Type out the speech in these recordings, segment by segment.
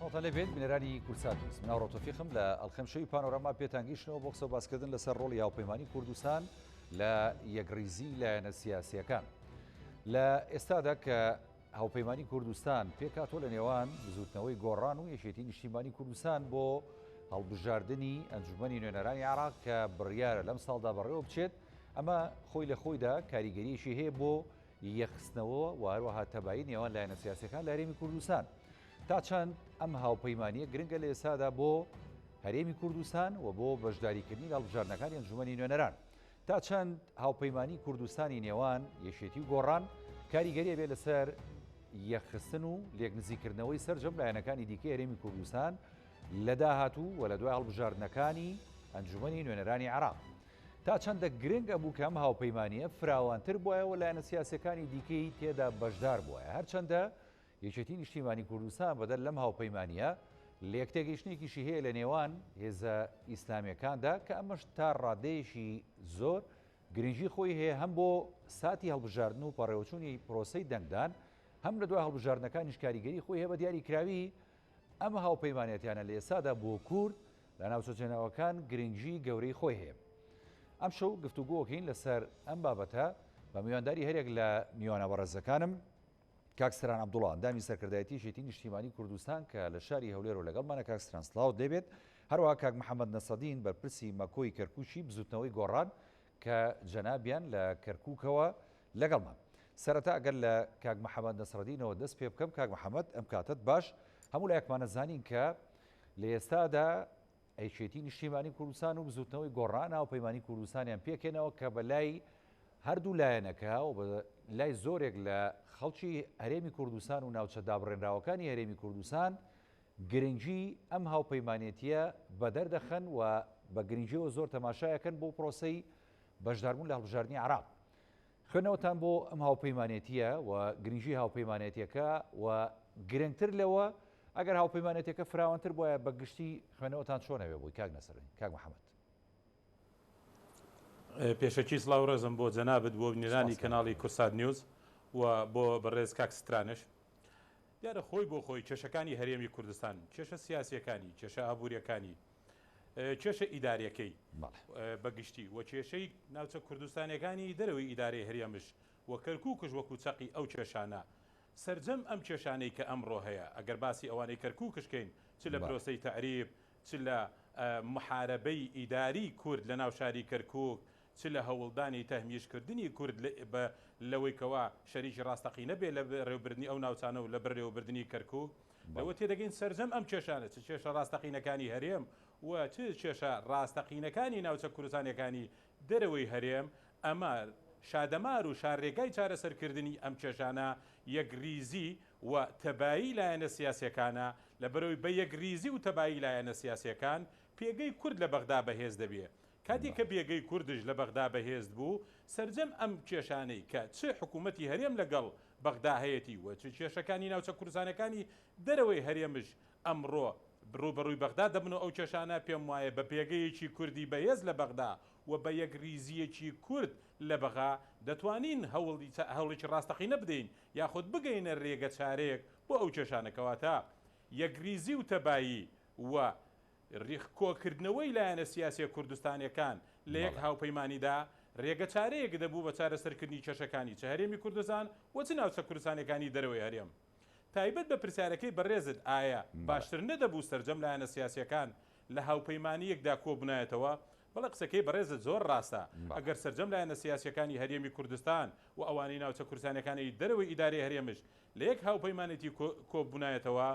سڵاوتان لێبێت بینەرانی کوردسات نیوز. من ئاڕۆ تۆفیقم لە ئەڵقەم شەوی پانۆراما پێتان گەیشتنەوە بۆ قسە و باسکردن لەسەر ڕۆڵی هاوپەیمانی کوردستان لە یەکڕیزی لایەنە سیاسیەکان. لە ئێستادا کە هاوپەیمانی کوردستان پێکهاتووە لە نێوان بزوتنەوەی گۆڕان و یەکێتی نیشتیمانی کوردستان بۆ هەڵبژاردنی ئەنجومەنی نوێنەرانی عێراق کە بڕیارە لەم ساڵدا بەڕێوە بچێت، ئەمە خۆی لە خۆیدا کاریگەریەکی هەیە بۆ یەکخستنەوە و هەروەها تەبایی نێوان لایەنە سیاسیەکان لە هەرێمی کوردستان. تا چەند ئەم هاوپەیمانیە گرنگە لە ئێستادا بۆ هەرێمی کوردستان و بۆ بەشداریکردنی لە هەڵبژاردنەکانی ئەنجومەنی نوێنەران. تا چەند هاوپەیمانی کوردستانی نێوان یەکێتی و گۆڕان کاریگەری ئەبێت لەسەر یەکخستن و لێکنزیکردنەوەی سەرجەم لایەنەکانی دیکەی هەرێمی کوردستان لە داهاتوو و لە دوای هەڵبژاردنەکانی ئەنجومەنی نوێنەرانی عێراق. تا چەندە گرنگ ئەبوو کە ئەم هاوپەیمانییە فراوانتر بوایە و لایەنە سیاسییەکانی دیکەی تێدا بەشدار بوایە، هەرچەندە یەکێتی نیشتیمانی کوردستان بەدەر لەم هاوپەیمانییە لێکتێگەیشتنێکیشی هەیە لە نێوان هێزە ئیسلامییەکاندا کە ئەمەش تا ڕادەیەکی زۆر گرنگی خۆی هەیە هەم بۆ ساتی هەڵبژاردن و پەڕێوەچوونی پرۆسەی دەنگدان هەم لە دوای هەڵبژاردنەکانیش کاریگەری خۆی هەیە بە دیاریکراوی ئەم هاوپەیمانێتیانە لە ئێستادا بۆ کورد لە ناوچە جێناوەکان گرنگی گەورەی خۆی هەیە. ئەمشەو گفتوگۆکەین لەسەر ئەم بابەتە بە میوانداری هەرێک لە میوانە بەڕێزەکانم کاک ستران عەبدوڵا ئەندامی سەرکردایەتی یەکێتی نیشتیمانی کوردستان کە لە شاری هەولێرەوە لەگەڵمانە کاک ستران سڵاوت لێبێت هەروەها کاک محەممەد نەسەدین بەرپرسی مەکۆی کەرکوکی بزوتنەوەی گۆڕان کە جەنابیان لە کەرکوکەوە لەگەڵمان. سەرەتا ئەگەر لە کاک محەمەد نەسرەدینەوە دەست پێ بکەم، کاک محەمەد ئەم کاتەت باش، هەموو لایەکمان ئەزانین کە لە ئێستادا یەکێتی نیشتیمانی کوردستان و بزوتنەوەی گۆڕان هاوپەیمانی کوردستانیان پێکهێناوە کە بە لای هەردوو لایەنەکە و بە لای زۆرێک لە خەڵکی هەرێمی کوردستان و ناوچە دابڕێنراوەکانی هەرێمی کوردستان گرنگی ئەم هاوپەیمانێتیە بەدەر دەخەن و بە گرنگیەوە زۆر تەماشایەکەن بۆ پرۆسەی بەشداربوون لە هەڵبژاردنی عێراق. خوێندنەوەتان بۆ ئەم هاوپەیمانێتیە و گرنگی هاوپەیمانێتیەکە و گرنگتر لەوە ئەگەر هاوپەیمانێتیەکە فراوانتر بوایە بە گشتی خوێندنەوەتان چۆن ئەوێ بووی کاک نەسرەدین کاک محەمەد؟ پێشەکی سڵاو ڕێزم بۆ جەنابت بۆ بینەرانی کەناڵی کورسات نیوز و بۆ بەڕێز کاک سترانش. دیارە خۆی بۆ خۆی کێشەکانی هەرێمی کوردستان، کێشە سیاسیەکانی، کێشە ئابووریەکانی، کێشە ئیداریەکەی بە گشتی و کێشەی ناوچە کوردستانیەکانی دەرەوەی ئیدارەی هەرێمش و کەرکوکش وەکو چەقی ئەو کێشانە، سەرجەم ئەم کێشانەی کە ئەمڕۆ هەیە ئەگەر باسی ئەوانەی کەرکوکش کەین چ لە پرۆسەی تەعریب چ لە محارەبەی ئیداری کورد لە ناو شاری کەرکوک چ لە هەوڵدانی تەهمیشکردنی کورد بە لەوەی کەوا شەریکی ڕاستەقینە بێ لە بەڕێوەبردنی ئەو ناوچانە و لە بەرێوەبردنی کەرکوک، لەوە تێدەگەین سەرجەم ئەم کێشانە چ کێشە ڕاستەقینەکانی هەرێم و چ کێشە ڕاستەقینەکانی ناوچە کوردستانیەکانی دەرەوەی هەرێم، ئەمە شادەمار و شاررێگای چارەسەرکردنی ئەم کێشانە یەکریزی و تەبایی لایەنە سیاسیەکانە، لەبەرئەوەی بە یەکریزی و تەبایی لایەنە سیاسیەکان پێگەی کورد لە بەغدا بەهێز دەبێ. کاتێک کە پێگەی کوردش لە بەغدا بەهێز بوو، سەرجەم ئەم کێشانەی کە چ حکوومەتی هەرێم لەگەڵ بەغدا هەیەتی و چ کێشەکانی ناوچە کوردستانەکانی دەرەوەی هەرێمش ئەمڕۆ ڕووبەڕووی بەغدا دەبن و ئەو کێشانە پێم وایە بە پێگەیەکی کوردی بەهێز لە بەغدا و بە یەکریزییەکی کورد لە بەغا دەتوانین هەوڵێکی ڕاستەقینە بدەین یاخود بگەینە رێگەچارەیەک بۆ ئەو کێشانە کەواتە یەکریزی و تەبایی و کۆکردنەوەی لایەنە سیاسیە کوردستانیەکان لە یەک هاوپەیمانیدا رێگەچارەیەک دەبوو بە چارەسەرکردنی کێشەکانی چ هەرێمی کوردستان و چ ناوچە کوردستانیەکانی دەرەوەی هەرێم. تایبەت بە پرسیارەکەی بەڕێزت ئایا باشتر نەدەبوو سەرجەم لایەنە سیاسیەکان لە هاوپەیمانیەکدا کۆبنایەتەوە؟ بەڵێ قسەکەی بەڕێزت زۆر ڕاستە ئەگەر سەرجەم لایەنە سیاسیەکانی هەرێمی کوردستان و ئەوانەی ناوچە کوردستانیەکانی دەرەوەی ئیدارەی هەرێمش لە یەک هاوپەیمانێتی کۆببونایەتەوە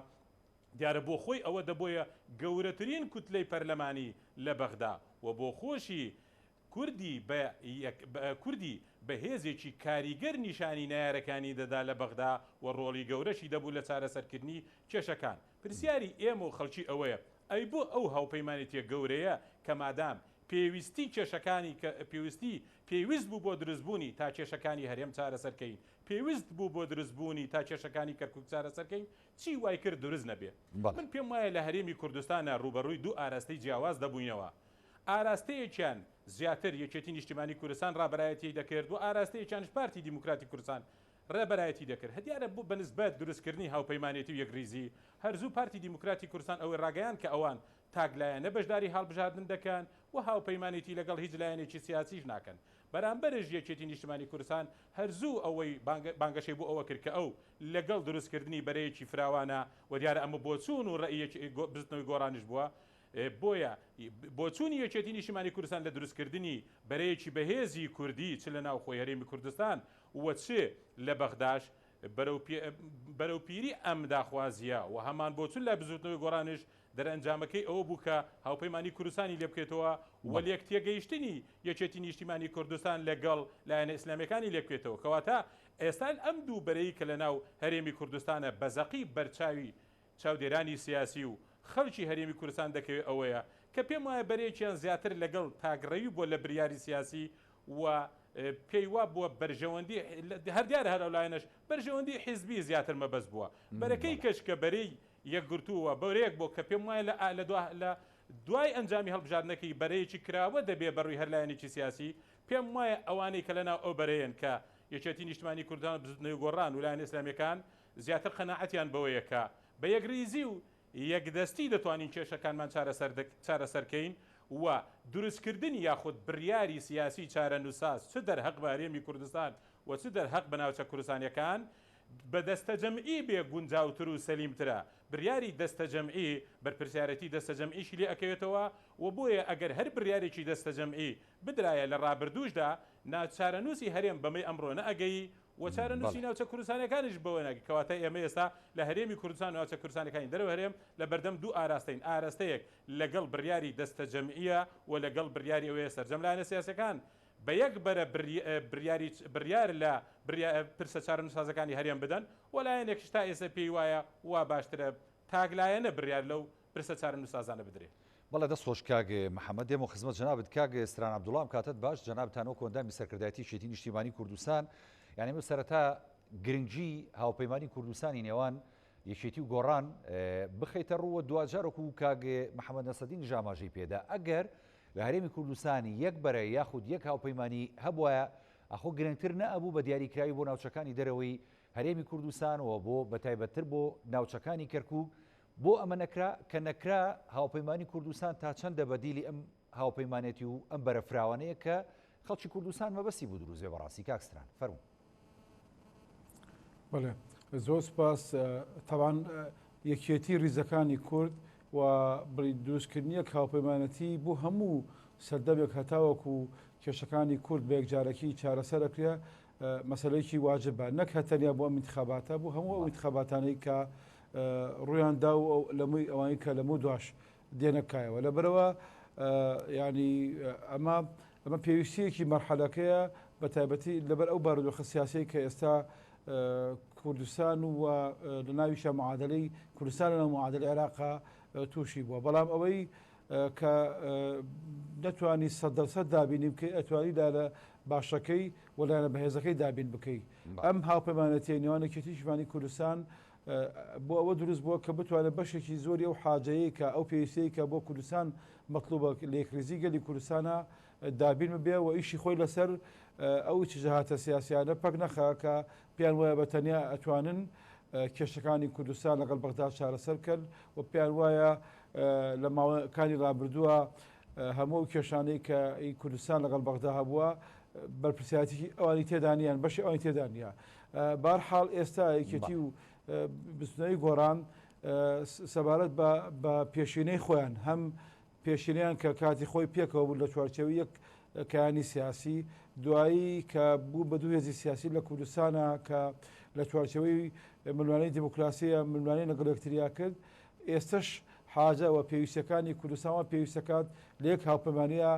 دیارە بۆ خۆی ئەوە دەبۆیە گەورەترین کوتلەی پەرلەمانی لە بەغدا و بۆ خۆشی کوردی بە کوردی بە هێزێکی کاریگەر نیشانی نەیارەکانی دەدا لە بەغدا و ڕۆڵی گەورەشی دەبوو لە چارەسەرکردنی کێشەکان. پرسیاری ئێمە و خەڵکی ئەوەیە ئەی بۆ ئەو هاوپەیمانێتیە گەورەیە کە مادام پێویستی کێشەکانی کە پێوستی پێویست بوو بۆ دروستبوونی تا کێشەکانی هەرێم چارەسەر کەین پێویست بوو بۆ دروستبوونی تا کێشەکانی کەرکوک چارەسەر کەین چی وای کرد دروست نەبێ؟ من پێم وایە لە هەرێمی کوردستانا ڕووبەڕووی دوو ئاراستەی جیاواز دەبووینەوە. ئاراستەیەکیان زیاتر یەکێتی نیشتیمانی کوردستان ڕابەرایەتیی دەکرد و ئاراستەیەکیانش پارتی دیموکراتی کوردستان. ڕێبەرایەتی دەکرد. دیارە بۆ بەنسبەت دروستکردنی هاوپەیمانێتی و یەکڕیزی، هەر زوو پارتی دیموکراتی کوردستان ئەوەی ڕاگەیاند کە ئەوان تاکلایەنە بەشداری هەڵبژاردن دەکەن و هاوپەیمانێتی لەگەڵ هیچ لایەنێکی سیاسیش ناکەن. بەرامبەرش یەکێتی نیشتمانی کوردستان هەر زوو ئەوەی بانگەشەی بۆ ئەوە کرد کە ئەو لەگەڵ دروستکردنی بەرەیەکی فراوانە و دیارە ئەمە بۆچوون و ڕەئی بزوتنەوەی گۆڕانیش بووە بۆیە بۆچوونی یەکێتی نیشتمانی کوردستان لە دروستکردنی بەرەیەکی بەهێزی کوردی چ لە ناوخۆی هەرێمی کوردستان و چ لە بەغداش بەرەوپیری ئەم داخوازییە و هەمان بۆچوون لای بزووتنەوەی گۆڕانیش دەرئەنجامەکەی ئەوە بوو کە هاوپەیمانی کوردستانی لێ بکەێتەوە و لێکتێگەیشتنی یەکێتی نیشتیمانی کوردستان لەگەڵ لایەنە ئیسلامیەکانی لێ بکەێتەوە. کەواتە ئێستا ئەم دوو بەرەی کە لەناو هەرێمی کوردستانە بە زەقی بەرچاوی چاودێرانی سیاسی و خەڵکی هەرێمی کوردستان دەکەوێت ئەوەیە کە پێم وایە بەرەیەکیان زیاتر لەگەڵ تاکڕەوی بووە لە بریاری سیاسی و پێی وا بووە بەرژەوەندی هەر دیارە هەر ئەو لایەنەش بەرژەوەندی حیزبی زیاتر مەبەست بووە بەرەکەی کەش کە بەرەی یەکگرتوو و بەرەیەک بووە کە پێم وایە لە لە دوا لە دوای ئەنجامی هەڵبژاردنەکەی بەرەیەکی کراوە دەبێ بەڕووی هەر لایەنێکی سیاسی پێم وایە ئەوانەی کە لەناو ئەو بەرەیەن کە یەکێتی نیشتمانی کوردستان و بزوتنەوەی گۆڕان و لایەنە ئیسلامیەکان زیاتر قەناعەتیان بەوەیە کە بە یەکریزی و یەکدەستی دەتوانین کێشەکانمان چارەسەر کەین و دروستکردنی یاخود بریاری سیاسی چارەنووسساز چ دەرهەق بە هەرێمی کوردستان و چ دەرهەق بە ناوچە کوردستانیەکان بە دەستەجەمعی بێ گونجاوتر و سەلیمترە. بریاری دەستەجەمعی بەرپرسیارێتی دەستەجەمعیشی لێ ئەکەوێتەوە و بۆیە ئەگەر هەر بریارێکی دەستەجەمعی بدرایە لە ڕابردووشدا نا چارەنووسی هەرێم بەمەی ئەمڕۆ نەئەگەیی و چارەنووسی ناوچە کوردستانیەکانیش بەوە ناگەی. کەواتە ئێمە ئێستا لە هەرێمی کوردستان و ناوچە کوردستانیەکانی دەرەوەی هەرێم لە بەردەم دوو ئاراستەین، ئارەستەیەک لەگەڵ بڕیاری دەستەجەمعیە و لەگەڵ بڕیاری ئەوەیە سەرجەم لایەنە سیاسیەکان بە یەک بەرە بڕیاری بڕیار لە پرسە چارەنووسسازەکانی هەرێم بدەن و لایەنێکیش تا ئێستا پێی وایە وا باشترە تاکلایەنە بڕیار لەو پرسە چارەنووسسازانە بدرێ. بەڵێ دەست خۆش کاک محمد دێمەوە خزمەت جەنابت کاک ستران عەبدوڵا ئەم کاتەت باش جەنابتان وەکو ئەندامی سەرکردایەتی یەکێتی نیشتیمانی کوردستان یانی من سەرەتا گرنگی هاوپەیمانی کوردستانی نێوان یەکێتی و گۆڕان بخەیتە ڕووە دواجار وەکو کاک محەممەد نەسەدینیش ئاماژەی پێدا ئەگەر لە هەرێمی کوردستانی یەک بەرە یاخود یەک هاوپەیمانی هەبوایە ئاخۆ گرنگتر نەئەبوو بە دیاریکراوی بۆ ناوچەکانی دەرەوەی هەرێمی کوردستان و بۆ بەتایبەتتر بۆ ناوچەکانی کەرکوک بۆ ئەمە نەکرا؟ کە نەکرا هاوپەیمانی کوردستان تا چەندە بەدیلی ئەم هاوپەیمانێتی و ئەم بەرە فراوانەیە کە خەڵکی کوردستان مەبەستی بوو دروست بێ بەڕاستی کاک ستران فەرموو. بەڵێ زۆر سپاس تەبان یەکێتی ریزەکانی کورد و بڵی دروستکردنی یەک هاوپەیمانەتی بۆ هەموو سەردەمێک هەتاوەکو کێشەکانی کورد بە یەکجارەکی چارەسەرەکرێ مەسەلەیەکی واجبە نەک هەر تەنیا بۆ ئەم ئینتخاباتە بۆ هەموو ئەو ئینتخاباتانەی کە ڕوویان دا و لەمووی ئەوانی کە لەمە دواش دێنە کایەوە لەبەرەوە ینی ئەمە ئەمە پێویستیەکی مەرحەلەکەیە بە تایبەتی لەبەر ئەو بارودۆخە سیاسی کە ئێستا کوردستان و لە ناویشە معادلەی کوردستان لە معادل عێراقا تووشی بووە بەڵام ئەوەی کە نەتوانی سەدەسەد دابینی بکەی ئەتوانی لایەنە باشەکەی و لایەنە بەهێزەکەی دابین بکەی ئەم هاوپەیمانەتیە نێوان یەکێتی نیشتمانی کوردستان بۆ ئەوە دروست بووە کە بتوانێت بەشێکی زۆری ئەو حاجەیە کە ئەو پێویستەیە کە بۆ کوردستان مەطلوبە لە یەکریزی گەلی کوردستانە دابین ببێ و ئیشی خۆی لەسەر ئەو چجهاتە سیاسیانە پەک نەخا کە پێیان وایە بە تەنیا ئەتوانن کێشەکانی کوردستان لەگەڵ بەغدا چارەسەر بکەن و پێیان وایە لە ماوەکانی ڕابردووە هەموو ئەو کێشانەی کە ئی کوردستان لەگەڵ بەغدا هەبووە بەرپرسیارەتیی ئەوانی تێدا نییە بەشی ئەوانی تێدا نییە بارحاڵ ئێستا یەکێتی و بزوتنەوەی گۆڕان سەبارەت بە پێشینەی خۆیان هەم پێشینەیان کە کاتی خۆی پێکەوە بوو لە چوارچێوەی یەک کیانی سیاسی دوایی کە بوو بە دوو هێزی سیاسی لە کوردستانە کە لە چوارچێوەی ململانێی دیموکراسیە ململانێ لەگەڵ یەکتریا کرد ئێستەش حاجە و پێویستیەکانی کوردستان وا پێویست دەکات لە یەک هاوپەیمانیە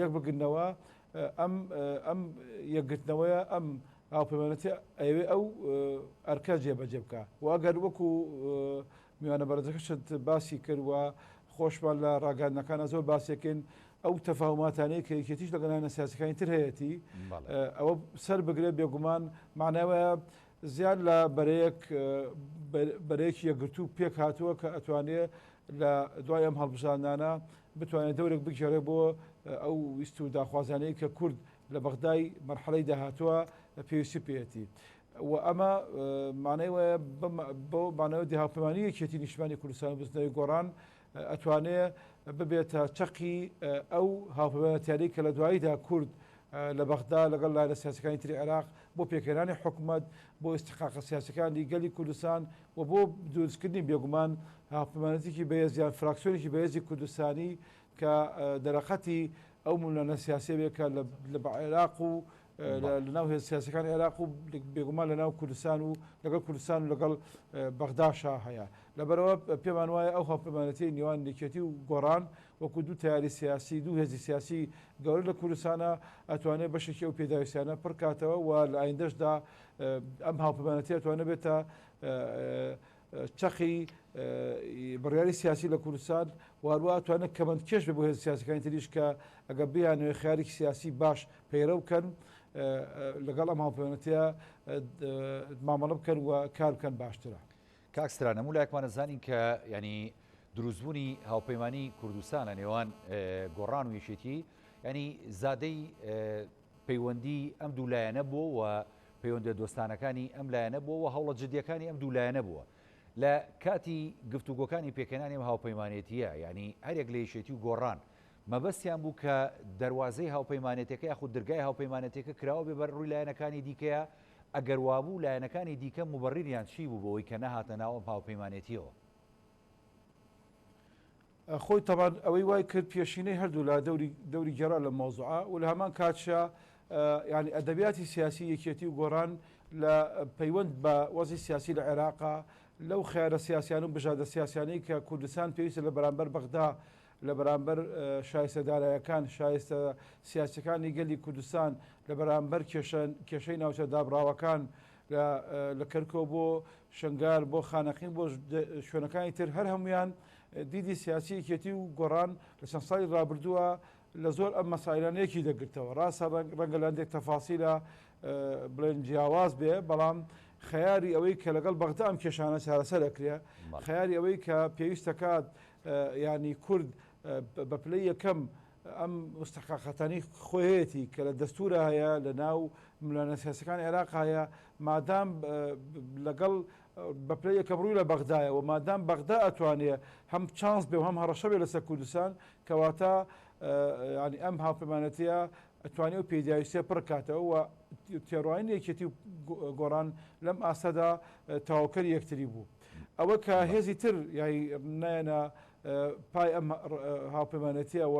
یەک بگرنەوە ئەم ئەم یەکگرتنەوەیە ئەم هاوپەیمانەتی ئەوێ ئەو ئەرکە جێبەجێ بکە و ئەگەر وەکو میوانە بەڕێزەکەشت باسی کرد و خۆشمان لە ڕاگەیاندنەکانە زۆر باسێکن ئەو تەفاهوماتانەی کە یەکێتیش لەگەڵ لایەنە سیاسەکانی تر هەیەتی ئەوە سەر بگرێت بێگومان معناوەیە زیاد لە بەرەیەک بەرەیەکی یەکگرتوو پێکهاتووە کە ئەتوانێ لە دوای ئەم هەڵبژاردنانە بتوانێت دەورێک بگێڕێ بۆ ئەو ویست و داخوازانەی کە کورد لە بەغدای مەرحەلەی داهاتووە پێویستی پێیەتی. و ئەمە مانای وایە بەو مانەوە دی هاوپەیمانی یەکێتی نیشتمانی کوردستان و بزوتنەوەی گۆڕان ئەتوانێ ببێتە چەقی ئەو هاوپەیمانەتیانەی کە لە دواییدا کورد لە بەغدا لەگەڵ لایەنە سیاسەکانی تری عێراق بۆ پێکهێنانی حکومەت بۆ ئیستحقاقە سیاسەکانی گەلی کوردستان و بۆ دروستکردنی بێگومان هاوپەیمانەتێکی بەهێز یان فراکسیۆنێکی بەهێزی کوردستانی کە دەرەقەتی ئەو ململانێ سیاسیە بێ کە لە عێراق و لە ناو هێز سیاسەکانی عێراق و بێگومان لە ناو کوردستان و لەگەڵ کوردستان و لەگەڵ بەغداشا هەیە. لەبەرئەوە پێمان وایە ئەو هاوپەیمانێتیەی نێوان یەکێتی و گۆڕان وەکو دوو تەیاری سیاسی، دوو هێزی سیاسی گەورە لە کوردستانا ئەتوانێت بەشێکی ئەو پێداویستیانە پڕکاتەوە و لە ئایندەشدا ئەم هاوپەیمانێتیە ئەتوانێت بێتە چەقی بڕیاری سیاسی لە کوردستان و هەروە ئەتوانێت کەمەندکێش بێ بۆ هێزە سیاسەکانی تریش کە ئەگەر بیانەوێت خیارێکی سیاسی باش پەیڕەو بکەن لەگەڵ ئەم هاوپەیمانێتیە مامەڵە بکەن و کار بکەن باشترە. کاک ستران هەموو لایەکمان ئەزانین کە یانی دروستبوونی هاوپەیمانی کوردستان لە نێوان گۆڕان و یەکێتی ینی زادەی پەیوەندی ئەم دوو لایەنە بووە و پەیوەندە دۆستانەکانی ئەم لایەنە بووە و هەوڵە جدیەکانی ئەم دوو لایەنە بووە لە کاتی گفتوگۆکانی پێکهێنانی ئەم هاوپەیمانێتیە یعنی هەرێک لە یەکێتی و گۆڕان مەبەستیان بوو کە دەروازەی هاوپەیمانێتەکە یاخود درگای هاوپەیمانێتەکە کراوە بێ بەر ڕووی لایەنەکانی دیکەیە ئەگەر وابوو لایەنەکانی دیکە موبەڕیریان چی بوو بەوەی کە نەهاتنە ناو ئەم هاوپەیمانێتیەوە؟ خۆی تەبعەن ئەوەی وای کرد پێشینەی هەردوولا دەوری دەوری گێڕا لەم مەوزوعە و لە هەمان کاتشا یانی ئەدەبیاتی سیاسی یەکێتی و گۆڕان لە پەیوەند بە وەزی سیاسی لە عێراقا لەو خیارە سیاسیان و بژاردە سیاسیانەی کە کوردستان پێویستە لە بەرامبەر بەغدا لە بەرامبەر شایستە دارایەکان، شایستە سیاسیەکانی گەلی کوردستان، لە بەرامبەر کێشە کێشەی ناوچە دابڕاوەکان لە لە کەرکۆ بۆ شنگال بۆ خانەقین بۆ شوێنەکانی تر هەر هەمویان دیدی سیاسی یەکێتی و گۆڕان لە چەند ساڵی ڕابردووە لە زۆر ئەم مەسایلانە یەکی دەگرتەوە. ڕاستە ڕەنگە لە هەندێک تەفاسیلە بڵێن جیاواز بێ بەڵام خەیاری ئەوەی کە لەگەڵ بەغدا ئەم کێشانە چارەسەر ئەکرێ خەیاری ئەوەی کە پێویستەکات یانی کورد بە پلەی یەکەم ئەم مستحقاقاتانی خۆیەتی کە لە دەستورە هەیە لە ناو ململانێ سیاسەکانی عێراق هەیە مادام لەگەڵ بە پلەی یەکەم ڕووی لە بەغدایە و مادام بەغدا ئەتوانێ هەم چانس بێ و هەم هەڕەشە بێ لەسەر کوردستان کەواتە ینی ئەم هاوپەیمانەتیە ئەتوانێ و پێداویستیە پڕکاتەوە و تێڕوانینی یەکێتی و گۆڕان لەم ئاستەدا تەواوکەری یەکتری بوو. ئەوە کە هێزی تر یای نایەنە پای ئەم هاوپەیمانێتیە و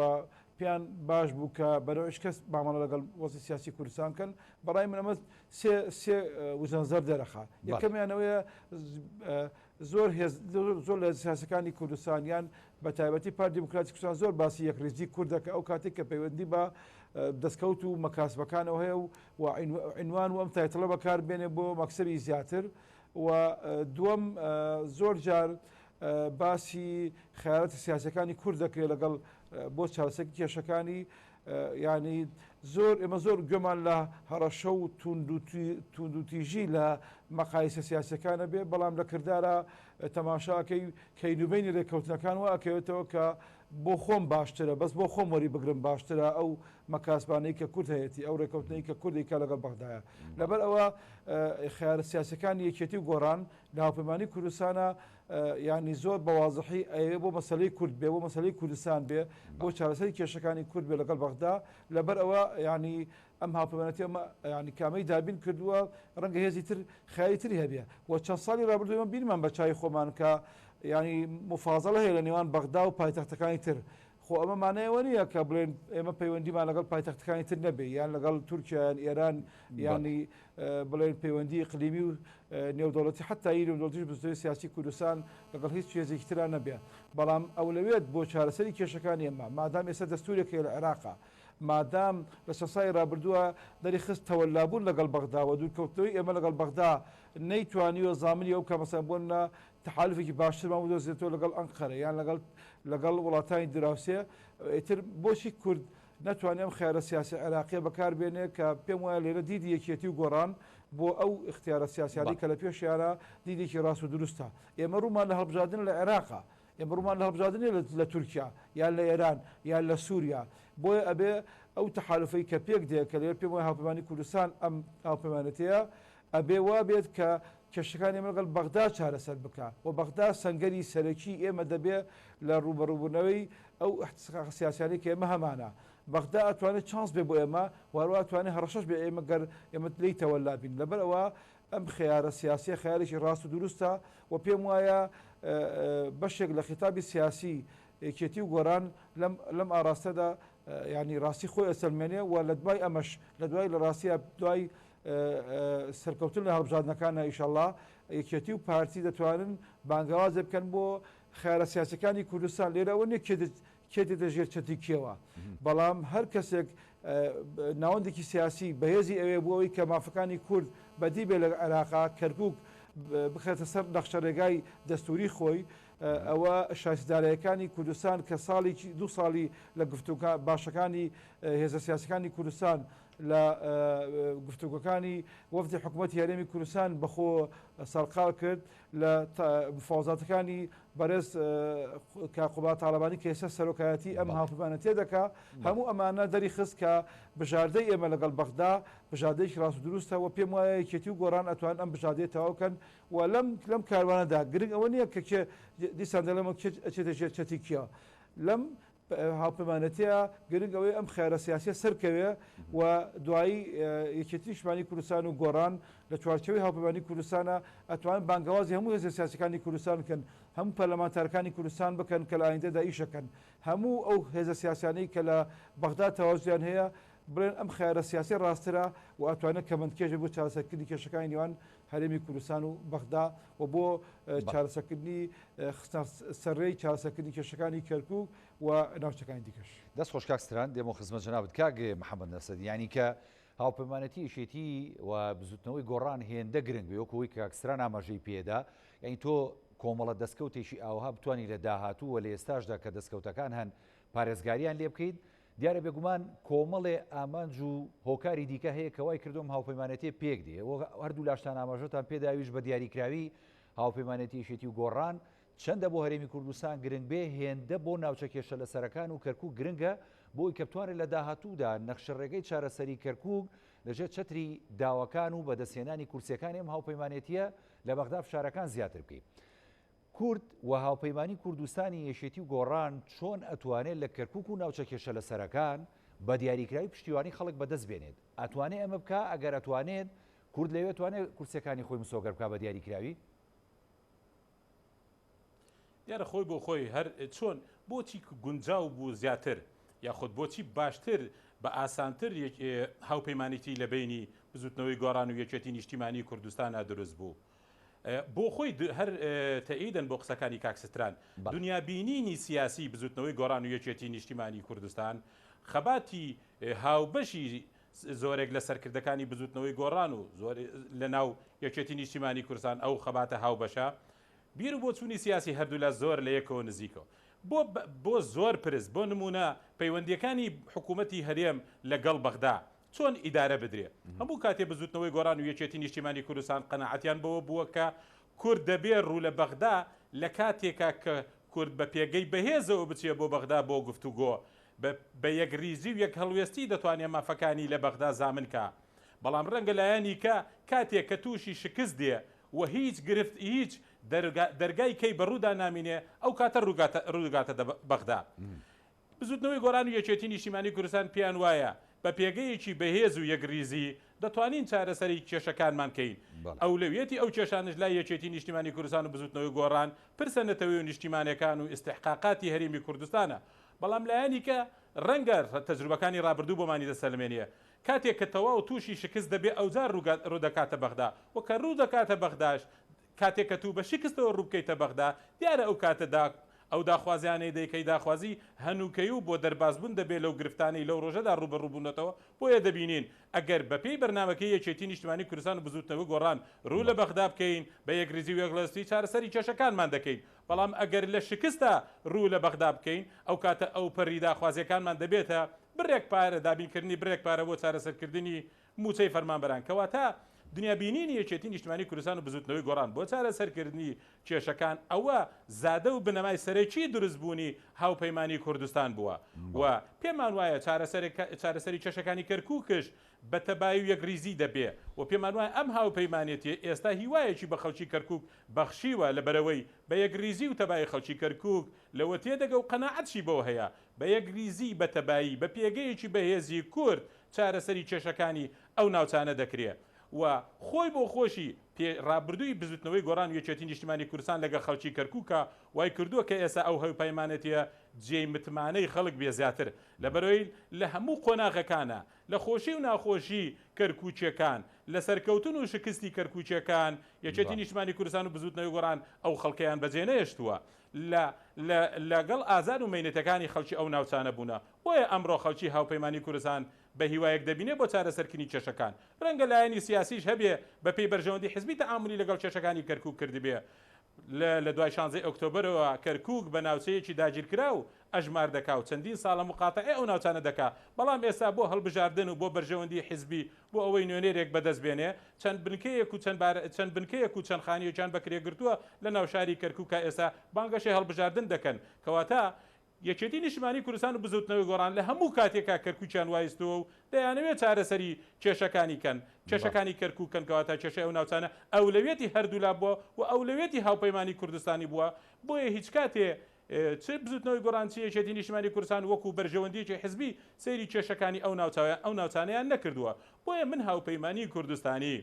پێیان باش بوو کە بەرەوش کەس مامەڵە لەگەڵ وەزی سیاسی کوردستان بکەن بەڕای من ئەمە سێ سێ وزەنزەر دەرەخا یەکەمیانەوەیە زۆر هێز زۆر لە سیاسەکانی کوردستان یان بە تایبەتی پارتی دیموکراتی کوردستان زۆر باسی یەکڕیزی کوردە کە ئەو کاتێک کە پەیوەندی بە دەستکەوت و مەکاسبەکانەوە هەیە و عینوان و ئەم title ە بەکار بێنێ بۆ مەکسەبی زیاتر و دووەم زۆر جار باسی خیارەتە سیاسەکانی کورد دەکرێت لەگەڵ بۆ چارەسەری کێشەکانی ینی زۆر ئێمە زۆر گوێمان لە هەڕەشە و توندوتیژی لە مەقایسە سیاسەکانە بێ بەڵام لە کردارە تەماشاکەی کەینوبینی رێککەوتنەکان وا ئەکەوێتەوە کە بۆ خۆم باشترە بەس بۆ خۆم وەری بگرم باشترە ئەو مەکاسبانەی کە کورد هەیەتی ئەو ڕێکەوتنەی کە کوردی کە لەگەڵ بەغدایە لەبەر ئەوە خیارە سیاسەکانی یەکێتی و گۆڕان لە هاوپەیمانی کوردستانە ینی زۆر بە وازحی ئەوێ بۆ مەسلەی کورد بێ بۆ مەسلەی کوردستان بێ بۆ چارەسەری کێشەکانی کورد بێ لەگەڵ بەغدا لەبەر ئەوە ینی ئەم هاوپەیمانەتی ئەمە ینی کامەی دابین کردووە ڕەنگە هێزی تر خیالی تری هەبێ و چەند ساڵی ڕابردوو ئێمە بینمان بە چاوی خۆمان کە ینی مفازەڵە هەیە لە نێوان بەغدا و پایتەختەکانی تر خۆ ئەمە مانای ئەوە نییە کە بڵێن ئێمە پەیوەندیمان لەگەڵ پایتەختەکانی تر نەبێ یان لەگەڵ تورکیا یان ئێران یانی بڵێن پەیوەندی ئیقلیمی و نێودەوڵەتی حتا ی نێودەوڵەتیش بزوتنەوەی سیاسی کوردستان لەگەڵ هیچ هێزێکی ترا نەبێ بەڵام ئەولەوێت بۆ چارەسەری کێشەکانی ئێمە مادام ئێستا دەستورێک هەیە لە عێراقا مادام لە چەند ساڵی ڕابردووە دەریخست تەوەلابوون لەگەڵ بەغدا و دوورکەوتنەوەی ئێمە لەگەڵ بەغدا نەیتوانیوە زامنی ئەو بکا مەسەلەن بۆ نمونە تەحالوفێکی باشترمان بدۆزێتەوە لەگەڵ ئەنقەرە یان لەگەڵ لەگەڵ وڵاتانی دراوسێ ئیتر بۆچی کورد نەتوانێ ئەم خیارە سیاسی عێراقیە بەکار بێنێ کە پێم وایە لێرە دیدی یەکێتی و گۆڕان بۆ ئەو ئیختیارە سیاسیانەی کە لە پێشیانە دیدێکی ڕاست و دروستە ئێمە ڕوومان لە هەڵبژاردن لە عێراقە ئێمە ڕوومان لە هەڵبژاردن نیە لە تورکیا یان لە ئێران یان لە سووریا بۆیە ئەبێ ئەو تەحالوفەی کە پێک دێ کە لێرە پێم وایە هاوپەیمانی کوردستان ئەم هاوپەیمانێتیە. ئەبێ وا بێت کە کێشەکانی ئێمە لەگەڵ بەغدا چارەسەر بکا و بەغدا سەنگەری سەرەکی ئێمە دەبێ لە ڕووبەڕووبوونەوەی ئەو ئیحتساقە سیاسیانەی کە ئێمە هەمانە. بەغدا ئەتوانێ چانس بێ بۆ ئێمە و هەروەها ئەتوانێ هەڕەشەش بێ ئێمە گەر ئێمە لێی تەوەلا بین. لەبەر ئەوە ئەم خەیارە سیاسیە خەیارێکی ڕاست و دروستە و پێم وایە بەشێک لە خیتابی سیاسی یەکێتی و گۆران لەم لەم ئاراستەدا یانی ڕاستی خۆی ئەسەلمێنێ و لە دوای ئەمەش لە دوای لە ڕاستیە دوای سەرکەوتن لە هەڵبژاردنەکانە ئیشەڵا یەکێتی و پارتی دەتوانن بانگەوازێ بکەن بۆ خیارە سیاسەکانی کوردستان. لێرە ئەوە نیە کێ دێتە ژێر چەتری کێوە، بەڵام هەر کەسێک ناوەندێکی سیاسی بەهێزی ئەوێ بۆ ئەوەی کە مافەکانی کورد بەدی بێ لە عێراقا، کەرکوک بخرێتە سەر نەخشەڕێگای دەستوری خۆی، ئەوە شایستەدارایەکانی کوردستان کە ساڵێکی دوو ساڵی لە گفتوگۆ باشەکانی هێزە سیاسەکانی کوردستان لە گفتوگۆکانی وەفدی حکوومەتی هەرێمی کوردستان بەخۆ سەرقاڵ کرد لە مفاوەزاتەکانی بەرێز کاک قوباد تاڵەبانی کە ئێستا سەرۆکایەتی ئەم هاوپەیمانەتیە دەکا، هەموو ئەمانە دەری خست کە بژاردەی ئێمە لەگەڵ بەغدا بژاردەیەکی ڕاست و دروستە و پێم وایە یەکێتی و گۆڕان ئەتوانن ئەم بژاردەیە تەواو کەن و لەم لەم کاروانەدا گرنگ ئەوە نییە کە کێ دیسان دەڵێمەوە کێ ئەچێتە ژێر چەتی کێوە لەم هاوپەیمانێتیە گرنگ ئەوەیە ئەم خیارە سیاسیە سەرکەوێ و دوایی یەکێتی نیشتمانی کوردستان و گۆڕان لە چوارچێوەی هاوپەیمانی کوردستانە ئەتوانن بانگەوازی هەموو هێزە سیاسیەکانی کوردستان بکەن، هەموو پەرلەمانتارەکانی کوردستان بکەن کە لە ئایندەدا ئیشەکەن، هەموو ئەو هێزە سیاسیانەی کە لە بەغدا تەواجودیان هەیە بڵێن ئەم خیارە سیاسیە ڕاستترە و ئەتوانێت کەمەندکێش بێت بۆ چارەسەرکردنی کێشەکانی نێوان هەرێمی کوردستان و بەغدا و بۆ چارەسەرکردنی خستنە سەر ڕێی چارەسەرکردنی کێشەکانی کەرکوک و ناوچەکانی دیکەش. دەست خۆش کاک ستران، دێمەوە خزمەت جەنابت کاک محەمەد نەسەد، یانی کە هاوپەیمانێتی یەکێتی و بزوتنەوەی گۆڕان هێندە گرنگ بێ وەکو ئەوەی کاک ستران ئاماژەی پێدا، یانی تۆ کۆمەڵە دەستکەوتێکی ئاوها بتوانی لە داهاتوو و لە ئێستاشدا کە دەستکەوتەکان هەن پارێزگاریان لێ بکەیت، دیارە بێگومان کۆمەڵێ ئامانج و هۆکاری دیکە هەیە کە وای کردووە ئەم هاوپەیمانێتیە پێک دێ و هەردوو لاشتان ئاماژەتان پێدا ئەویش بە دیاریکراوی هاوپەیمانێتی یەکێتی و گۆڕان چەندە بۆ هەرێمی کوردستان گرنگ بێ هێندە بۆ ناوچە کێشە لەسەرەکان و کەرکوک گرنگە بۆ ئەوی کە بتوانرێت لە داهاتوودا نەخشەڕێگەی چارەسەری کەرکوک لەژێر چەتری داواکان و بەدەستهێنانی کورسیەکانی ئەم هاوپەیمانێتیە لە بەغدا فشارەکان زیاتر بکەی. کورد و هاوپەیمانی کوردستانی یەکێتی و گۆڕان چۆن ئەتوانێت لە کەرکوک و ناوچە کێشە لەسەرەکان بە دیاریکراوی پشتیوانی خەڵک بەدەست بێنێت؟ ئەتوانێ ئەمە بکا؟ ئەگەر ئەتوانێت کورد لەوێ توانێت کورسیەکانی خۆی مسۆگەر بکا بە دیاریکراوی؟ دیارە خۆی بۆ خۆی هەر چۆن بۆچی گونجاو بوو زیاتر یاخود بۆچی باشتر بە ئاسانتر هاوپەیمانێتی لە بەینی بزوتنەوەی گۆڕان و یەکێتی نیشتیمانی کوردستانا دروست بوو؟ بۆ خۆی هەر تەئیدەن بۆ قسەکانی کاک ستران، دونیابینینی سیاسی بزوتنەوەی گۆڕان و یەکێتی نیشتیمانی کوردستان، خەباتی هاوبەشی زۆرێک لە سەرکردەکانی بزوتنەوەی گۆڕان و زۆر لە ناو یەکێتی نیشتیمانی کوردستان ئەو خەباتە هاوبەشە، بیر و بۆچوونی سیاسی هەردوولا زۆر لە یەکەوە نزیکە. بۆ بۆ زۆر پرس، بۆ نموونە پەیوەندییەکانی حکوومەتی هەرێم لە گەڵ بەغدا، چۆن ئیدارە بدرێ؟ هەموو کاتێ بزووتنەوەی گۆڕان و یەکێتی نیشتیمانی کوردستان قەناعەتیان بەوە بووە کە کورد دەبێ ڕوو لە بەغدا لە کاتێکا کە کورد بە پێگەی بەهێزەوە بچێ بۆ بەغدا بۆ گفتوگۆ بە بە یەکریزی و یەکهەڵوێستی دەتوانێ مافەکانی لە بەغدا زامن کا بەڵام ڕەنگە لایەنی کە کاتێ کە تووشی شکست دێ و هیچ گرفت هیچ دەرگا دەرگای کەی بە ڕوودا نامینێ ئەو کاتە ڕووگاتە ڕوودەگاتە بەغدا. بزوتنەوەی گۆڕان و یەکێتی نیشتیمانی کوردستان پێیان وایە بە پێگەیەکی بەهێز و یەکریزی دەتوانین چارەسەری کێشەکانمان کەین. ئەولەویەتی ئەو کێشانەش لای یەکێتی نیشتیمانی کوردستان و بزوتنەوەی گۆڕان پرسە نەتەوەی و نیشتیمانەکان و ئیستحقاقاتی هەرێمی کوردستانە. بەڵام لایەنی کە ڕەنگە تەجروبەکانی ڕابردوو بۆمانی دەسەلمێنێ کاتێک کە تەواو توشی شکست دەبێ ئەوجار ڕوودەکاتە بەغدا و کە ڕوودەکاتە بەغداش کاتێک کە تو بە شکستەوە ڕووبکەیتە بەغدا، دیارە ئەو کاتەدا ئەو داخوازیانەی دەیکەی داخوازی هەنووکەی و بۆ دەربازبوون دەبێ لەو گرفتانەی لەو ڕۆژەدا ڕووبەڕوو بوونەتەوە، بۆیە دەبینین ئەگەر بەپێی بەرنامەکەی یەکێتی نیشتمانی کوردستان و بزووتنەوەی گۆڕان ڕوو لە بەغدا بکەین بە یەکریزی و یەکڵێستی چارەسەری کێشەکانمان دەکەین، بەڵام ئەگەر لە شکستا ڕوو لە بەغدا بکەین ئەو کاتە ئەوپەری داخوازیەکانمان دەبێتە بڕێک پارە، دابینکردنی بڕێک پارە بۆ چارەسەرکردنی مووچەی فەرمانبەران، کەواتە دنیابینینی یەکێتی نیشتمانی کوردستان و بزووتنەوەی گۆڕان بۆ چارەسەرکردنی کێشەکان ئەوە زادە و بنەمای سەرەکی دروستبوونی هاوپەیمانی کوردستان بووە و پێمان وایە چارەسەری کێشەکانی کەرکووکش بە تەبایی و یەکریزی دەبێ و پێمان وایە ئەم هاوپەیمانێتیە ئێستا هیوایەکی بە خەڵکی کەرکوک بەخشیوە لەبەرئەوەی بە یەکریزی و تەبایی خەڵکی کەرکوک لەوە تێدەگە و قەناعەتشی بەوە هەیە بە یەکریزی بە تەبایی بە پێگەیەکی بەهێزی کورد چارەسەری کێشەکانی ئەو ناوچانە دەکرێ و خۆی بۆ خۆشی پێ ڕابردووی بزوتنەوەی گۆڕان و یەکێتی نیشتیمانی کوردستان لەگەڵ خەڵکی کەرکوکا وای کردووە کە ئێستا ئەو هەوپەیمانێتیە جێی متمانەی خەڵک بێ زیاتر لەبەرئەوەی لە هەموو قۆناغەکانا لە خۆشی و ناخۆشی کەرکوکیەکان لە سەرکەوتن و شکستی کەرکوکیەکان یەکێتی نیشتمانی کوردستان و بزوتنەوەی گۆڕان ئەو خەڵکەیان بەجێ نەهێشتووە لە لە لەگەڵ ئازار و مەینەتەکانی خەڵکی ئەو ناوچانە بوونە بۆیە ئەمڕۆ خەڵکی هاوپەیمانی کوردستان بە هیوایەک دەبینێ بۆ چارەسەرکردنی کێشەکان. رەنگە لایەنی سیاسیش هەبێ بە پێی بەرژەوەندی حزبی تەعامولی لەگەڵ کێشەکانی کەرکوک کردبێ. لە لە دوای شانزەی ئۆکتۆبەرەوە کەرکوک بە ناوچەیەکی داگیرکراو ئەژمار دەکا و چەندین ساڵە موقاتەعەی ئەو ناوچانە دەکا، بەڵام ئێستا بۆ هەڵبژاردن و بۆ بەرژەوەندی حزبی بۆ ئەوەی نوێنەرێک بەدەست بێنێ چەند بنکەیەک و چەند بار چەند بنکەیەک و چەند خانوویەکیان بە کرێ گرتووە لە ناو شاری کەرکوکا ئێستا بانگەشەی هەڵبژاردن دەکەن. کەواتە یەکێتی نیشتمانی کوردستان و بزوتنەوەی گۆڕان لە هەموو کاتێکا کەرکوکیان وایستووە و دەیانەوێت چارەسەری کێشەکانی کەن کێشەکانی کەرکوک کەن کەواتە کێشەی ئەو ناوچانە ئەولەویەتی هەردوولا بووە و ئەولەویەتی هاوپەیمانی کوردستانی بووە بۆیە هیچ کاتێ چ بزوتنەوەی گۆڕان چ یەکێتی نیشتمانی کوردستان وەکو بەرژەوەندیەکی حزبی سەیری کێشەکانی ئەو ناوچە ئەو ناوچانەیان نەکردووە بۆیە من هاوپەیمانی کوردستانی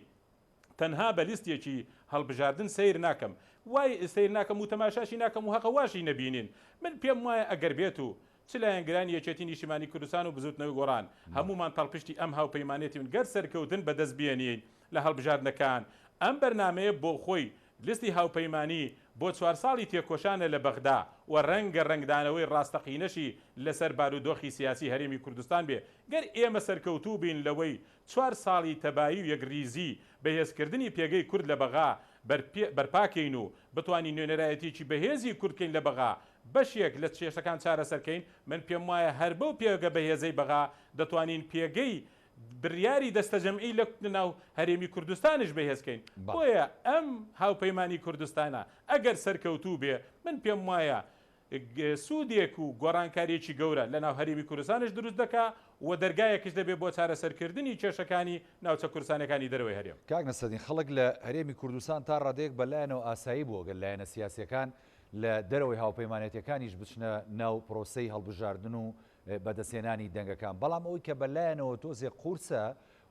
تەنها بە لیستێکی هەڵبژاردن سەیر ناکەم وای سەیر ناکەم و تەماشاشی ناکەم و هەقە واشی نەبینین من پێم وایە ئەگەر بێت و چ لایەنگرانی یەکێتی نیشتیمانی کوردستان و بزوتنەوەی گۆڕان هەموومان پاڵپشتی ئەم هاوپەیمانێتین گەر سەرکەوتن بەدەست بێنین لە هەڵبژاردنەکان ئەم بەرنامەیە بۆ خۆی لیستی هاوپەیمانی بۆ چوارساڵی تێکۆشانە لە بەغدا و رەنگە رەنگدانەوەی راستەقینەشی لەسەر بارودۆخی سیاسی هەرێمی کوردستان بێ گەر ئێمە سەرکەوتوو بین لەوەی چوار ساڵی تەبایی و یەکریزی، بەهێزکردنی پێگەی کورد لە بەغا بەرپاکەین و بتوانین نوێنەرایەتیەکی بەهێزی کورد کەین لە بەغا، بەشێک لە کێشەکان چارەسەرکەین، من پێموایە هەر بەو پێگە بەهێزەی بەغا دەتوانین پێگەی بریاری دەستەجەمعی لە ناو هەرێمی کوردستانیش بەهێزکەین، بۆیە ئەم هاوپەیمانی کوردستانە ئەگەر سەرکەوتوو بێ من پێموایە سوودێک و گۆڕانکارییەکی گەورە لەناو هەرێمی کوردستانیش دروست دەکا و دەرگایەکیش دەبێ بۆ چارەسەرکردنی کێشەکانی ناوچە کوردستانییەکانی دەرەوەی هەرێم. کاک نەسرەدین، خەڵک لە هەرێمی کوردستان تا ڕادەیەک بە لایەنەوە ئاسایی بووە گەر لایەنە سیاسییەکان لە دەرەوەی هاوپەیمانێتییەکانیش بچنە ناو پرۆسەی هەڵبژاردن و بەدەستهێنانی دەنگەکان، بەڵام ئەوەی کە بە لایەنەوە تۆزێک قورسە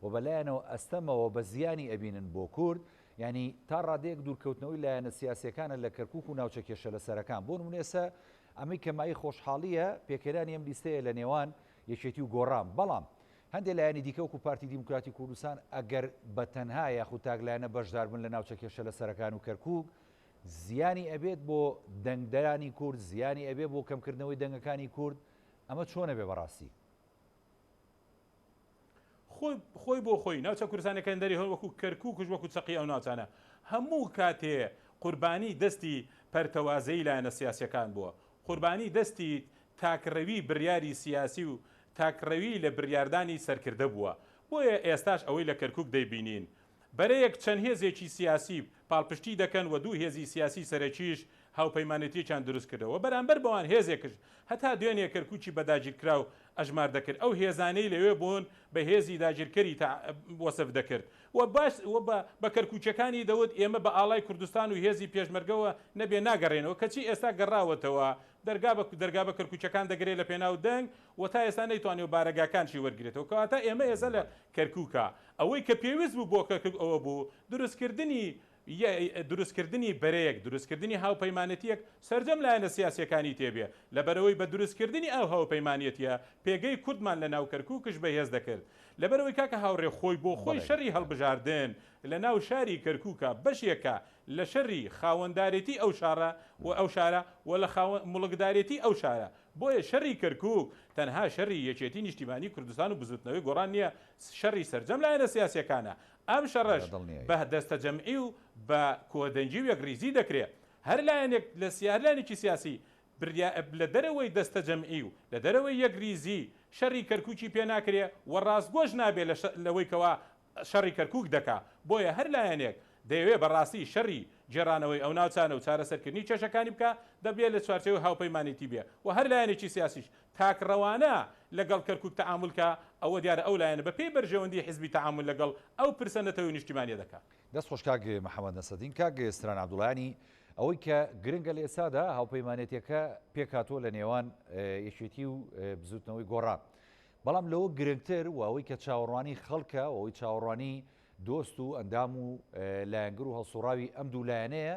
و بە لایەنەوە ئەستەمە و بە زیانی ئەبینن بۆ کورد، یانی تا ڕادەیەک دوورکەوتنەوەی لایەنە سیاسیەکانە لە کەرکوک و ناوچە کێشە لەسەرەکان، بۆ نمونە ئێستا ئەمەی کە مایەی خۆشحاڵیە پێکهێنانی ئەم لیستەیە لە نێوان یەکێتی و گۆڕان، بەڵام هەندێ لایەنی دیکە وەکو پارتی دیموکراتی کوردستان ئەگەر بە تەنها یاخود تاک لایەنە بەشداربن لە ناوچە کێشە لەسەرەکان و کەرکوک زیانی ئەبێت بۆ دەنگدەرانی کورد، زیانی ئەبێ بۆ کەمکردنەوەی دەنگەکانی کورد، ئەمە چۆنە بێ بەڕاستی؟ خۆی خۆی بۆ خۆی ناوچە کوردستانەکان دەری هەن وەکو کەرکوکش وەکو چەقی ئەو ناوچانە هەموو کاتێ قوربانی دەستی پەرتەوازەیی لایەنە سیاسیەکان بووە قوربانی دەستی تاکڕەوی بریاری سیاسی و تاکڕەوی لە بریاردانی سەرکردە بووە بۆیە ئێستاش ئەوەی لە کەرکوک دەیبینین بەرەیەک چەند هێزێکی سیاسی پاڵپشتی دەکەن و دوو هێزی سیاسی سەرەکیش هاوپەیمانێتیەکیان دروست کردەوە بەرامبەر بەوان هێزێکش هەتا دوێنێ کەرکوکی بە داگیرکراو ئەژمار دەکرد ئەو هێزانەی لەوێ بوون بە هێزی داگیرکەری تا وەسف دەکرد و باش و بە بە کەرکوکیەکانی دەوت ئێمە بە ئاڵای کوردستان و هێزی پێشمەرگەوە نەبێ ناگەڕێنەوە کەچی ئێستا گەڕاوەتەوە دەرگا بە دەرگا بە کەرکوکیەکان دەگرێ لە پێناو دەنگ و تا ئێستا نەیتوانیوە بارەگاکانشی وەرگرێتەوە کەواتە ئێمە ئێستا لە کەرکوکا ئەوەی کە پێویست بوو بۆ کەرکوک ئەوە بوو دروستکردنی دروستکردنی بەرەیەک، دروستکردنی هاوپەیمانێتییەک سەرجەم لایەنە سیاسییەکانی تێبێ، لەبەرئەوەی بە دروستکردنی ئەو هاوپەیمانێتییە پێگەی کوردمان لە ناو کەرکوکش بەهێز دەکرد. لەبەرئەوەی کاکە هاوڕێ خۆی بۆ خۆی شەڕی هەڵبژاردن لە ناو شاری کەرکوکا بەشێکە لە شەڕی خاوەندارێتی ئەو شاڕە و ئەو شارە و لە خاوەن موڵکدارێتی ئەو شارە. بۆیە شەڕی کەرکوک تەنها شەڕی یەکێتی نیشتیمانی کوردستان و بزوتنەوەی گۆڕان نییە، شەڕی سەرجەم لایەنە سیاسییەکانە. ئەم شەڕەش بە دەستەجەمعی و بە کۆدەنگی و یەکڕیزی دەکرێ. هەر لایەنێک لە هەر لایەنێکی سیاسی بریا لە دەرەوەی دەستەجەمعی و لە دەرەوەی یەکریزی شەڕی کەرکوکی پێ ناکرێ و ڕاستگۆش نابێ لە لەوەی کەوا شەڕی کەرکوک دەکا. بۆیە هەر لایەنێک دەیەوێ بە ڕاستی شەڕی گێڕانەوەی ئەو ناوچانە و چارەسەرکردنی کێشەکانی بکا، دەبێ لە چوارچێوەی هاوپەیمانێتی بێ و هەر لایەنێکی سیاسیش تاکڕەوانە لەگەڵ کەرکوک تەعامول کا، ئەوە دیارە ئەو لایەنە بە پێی بەرژەوەندیی حیزبی تەعامول لەگەڵ ئەو پرسە نەتەوەی و نیشتیمانییە دەکا. دەست خۆش کاک محەمەد نەسرەدین. کاک ستران عەبدوڵایانی، ئەوەی کە گرنگە لە ئێستادا هاوپەیمانێتیەکە پێکهاتووە لە نێوان یەکێتی و بزوتنەوەی گۆڕان. بەڵام لەوە گرنگتر و ئەوەی کە چاوەڕوانی خەڵکە و ئەوەی چاوەڕوانی دۆست و ئەندام و لایەنگر و هەڵسوڕاوی ئەم دوو لایەنەیە،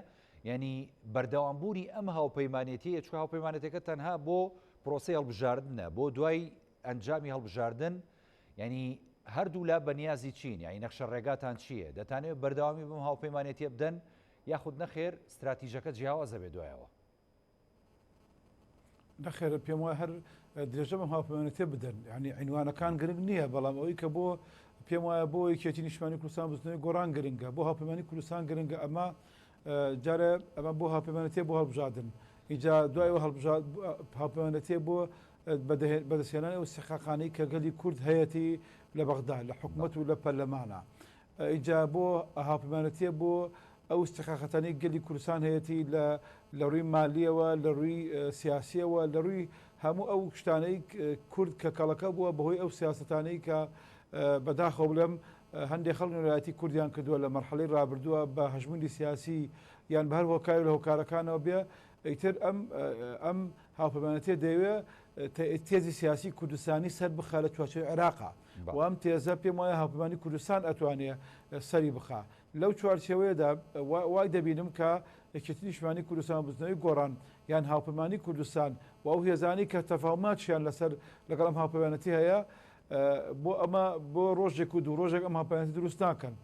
یانی بەردەوامبوونی ئەم هاوپەیمانێتیەیە، چونکە هاوپەیمانێتیەکە تەنها بۆ پرۆسەی هەڵبژاردنە، بۆ دوای ئەنجامی هەڵبژاردن یانی هەردوولا بەنیازی چین، یانی نەخشە ڕێگاتان چییە، دەتانەوێت بەردەوامی بەم هاوپەیمانێتیە بدەن یاخود نەخێر ستراتیژەکە جیاوازە بێ دوایەوە؟ نەخێر پێم وایە هەر درێژە بەم هاوپەیمانێتیە بدەن یعنی عینوانەکان گرنگ نییە بەڵام ئەوەی کە بۆ پێم وایە بۆ یەکێتی نیشتمانی کوردستان بزنەوەی گۆڕان گرنگە بۆ هاوپەیمانی کوردستان گرنگە ئەمە جارێ ئەمە بۆ هاوپەیمانێتیە بۆ هەڵبژاردن ئیجا دوای ئەوە هاوپەیمانێتیە بۆ بەدەستهێنانی ئەو سیقاقانەی کە گەلی کورد هەیەتی لە بەغدا لە حکومەت و لە پەرلەمانە ئینجا بۆ هاوپەیمانەتیە بۆ ئەو ئیستیحقاقاتانەی گەلی کوردستان هەیەتی لە لە ڕووی مالیەوە لە ڕووی سیاسیەوە لە ڕووی هەموو ئەو شتانەی کورد کە کەڵەکە بووە بەهۆی ئەو سیاسەتانەی کە بەداخەوە بڵێم هەندێک خەڵک نوێنەرایەتی کوردیان کردووە لە مەرحەلەی ڕابردووە بە هەژموونی سیاسی یان بە هەر هۆکاری لە هۆکارەکانەوە بێ ئیتر ئەم ئەم هاوپەیمانەتیە دەیەوێ تێزی سیاسی کوردستانی سەر بخا لە چوارچێوەی عێراقا و ئەم تێزە پێم وایە هاوپەیمانی کوردستان ئەتوانێ سەری بخا. لەو چوارچێوەیەدا وای دەبینم کە یەکێتی نیشتمانی کوردستان و بزوتنەوەی گۆڕان یان هاوپەیمانی کوردستان و ئەو هێزانەی کە تەفاوماتیان لەسەر لەگەڵ ئەم هاوپەیمانەتی هەیە بۆ ئەمە بۆ ڕۆژێک و دوو ڕۆژێک ئەم هاوپەیمانەتی دروست ناکەن.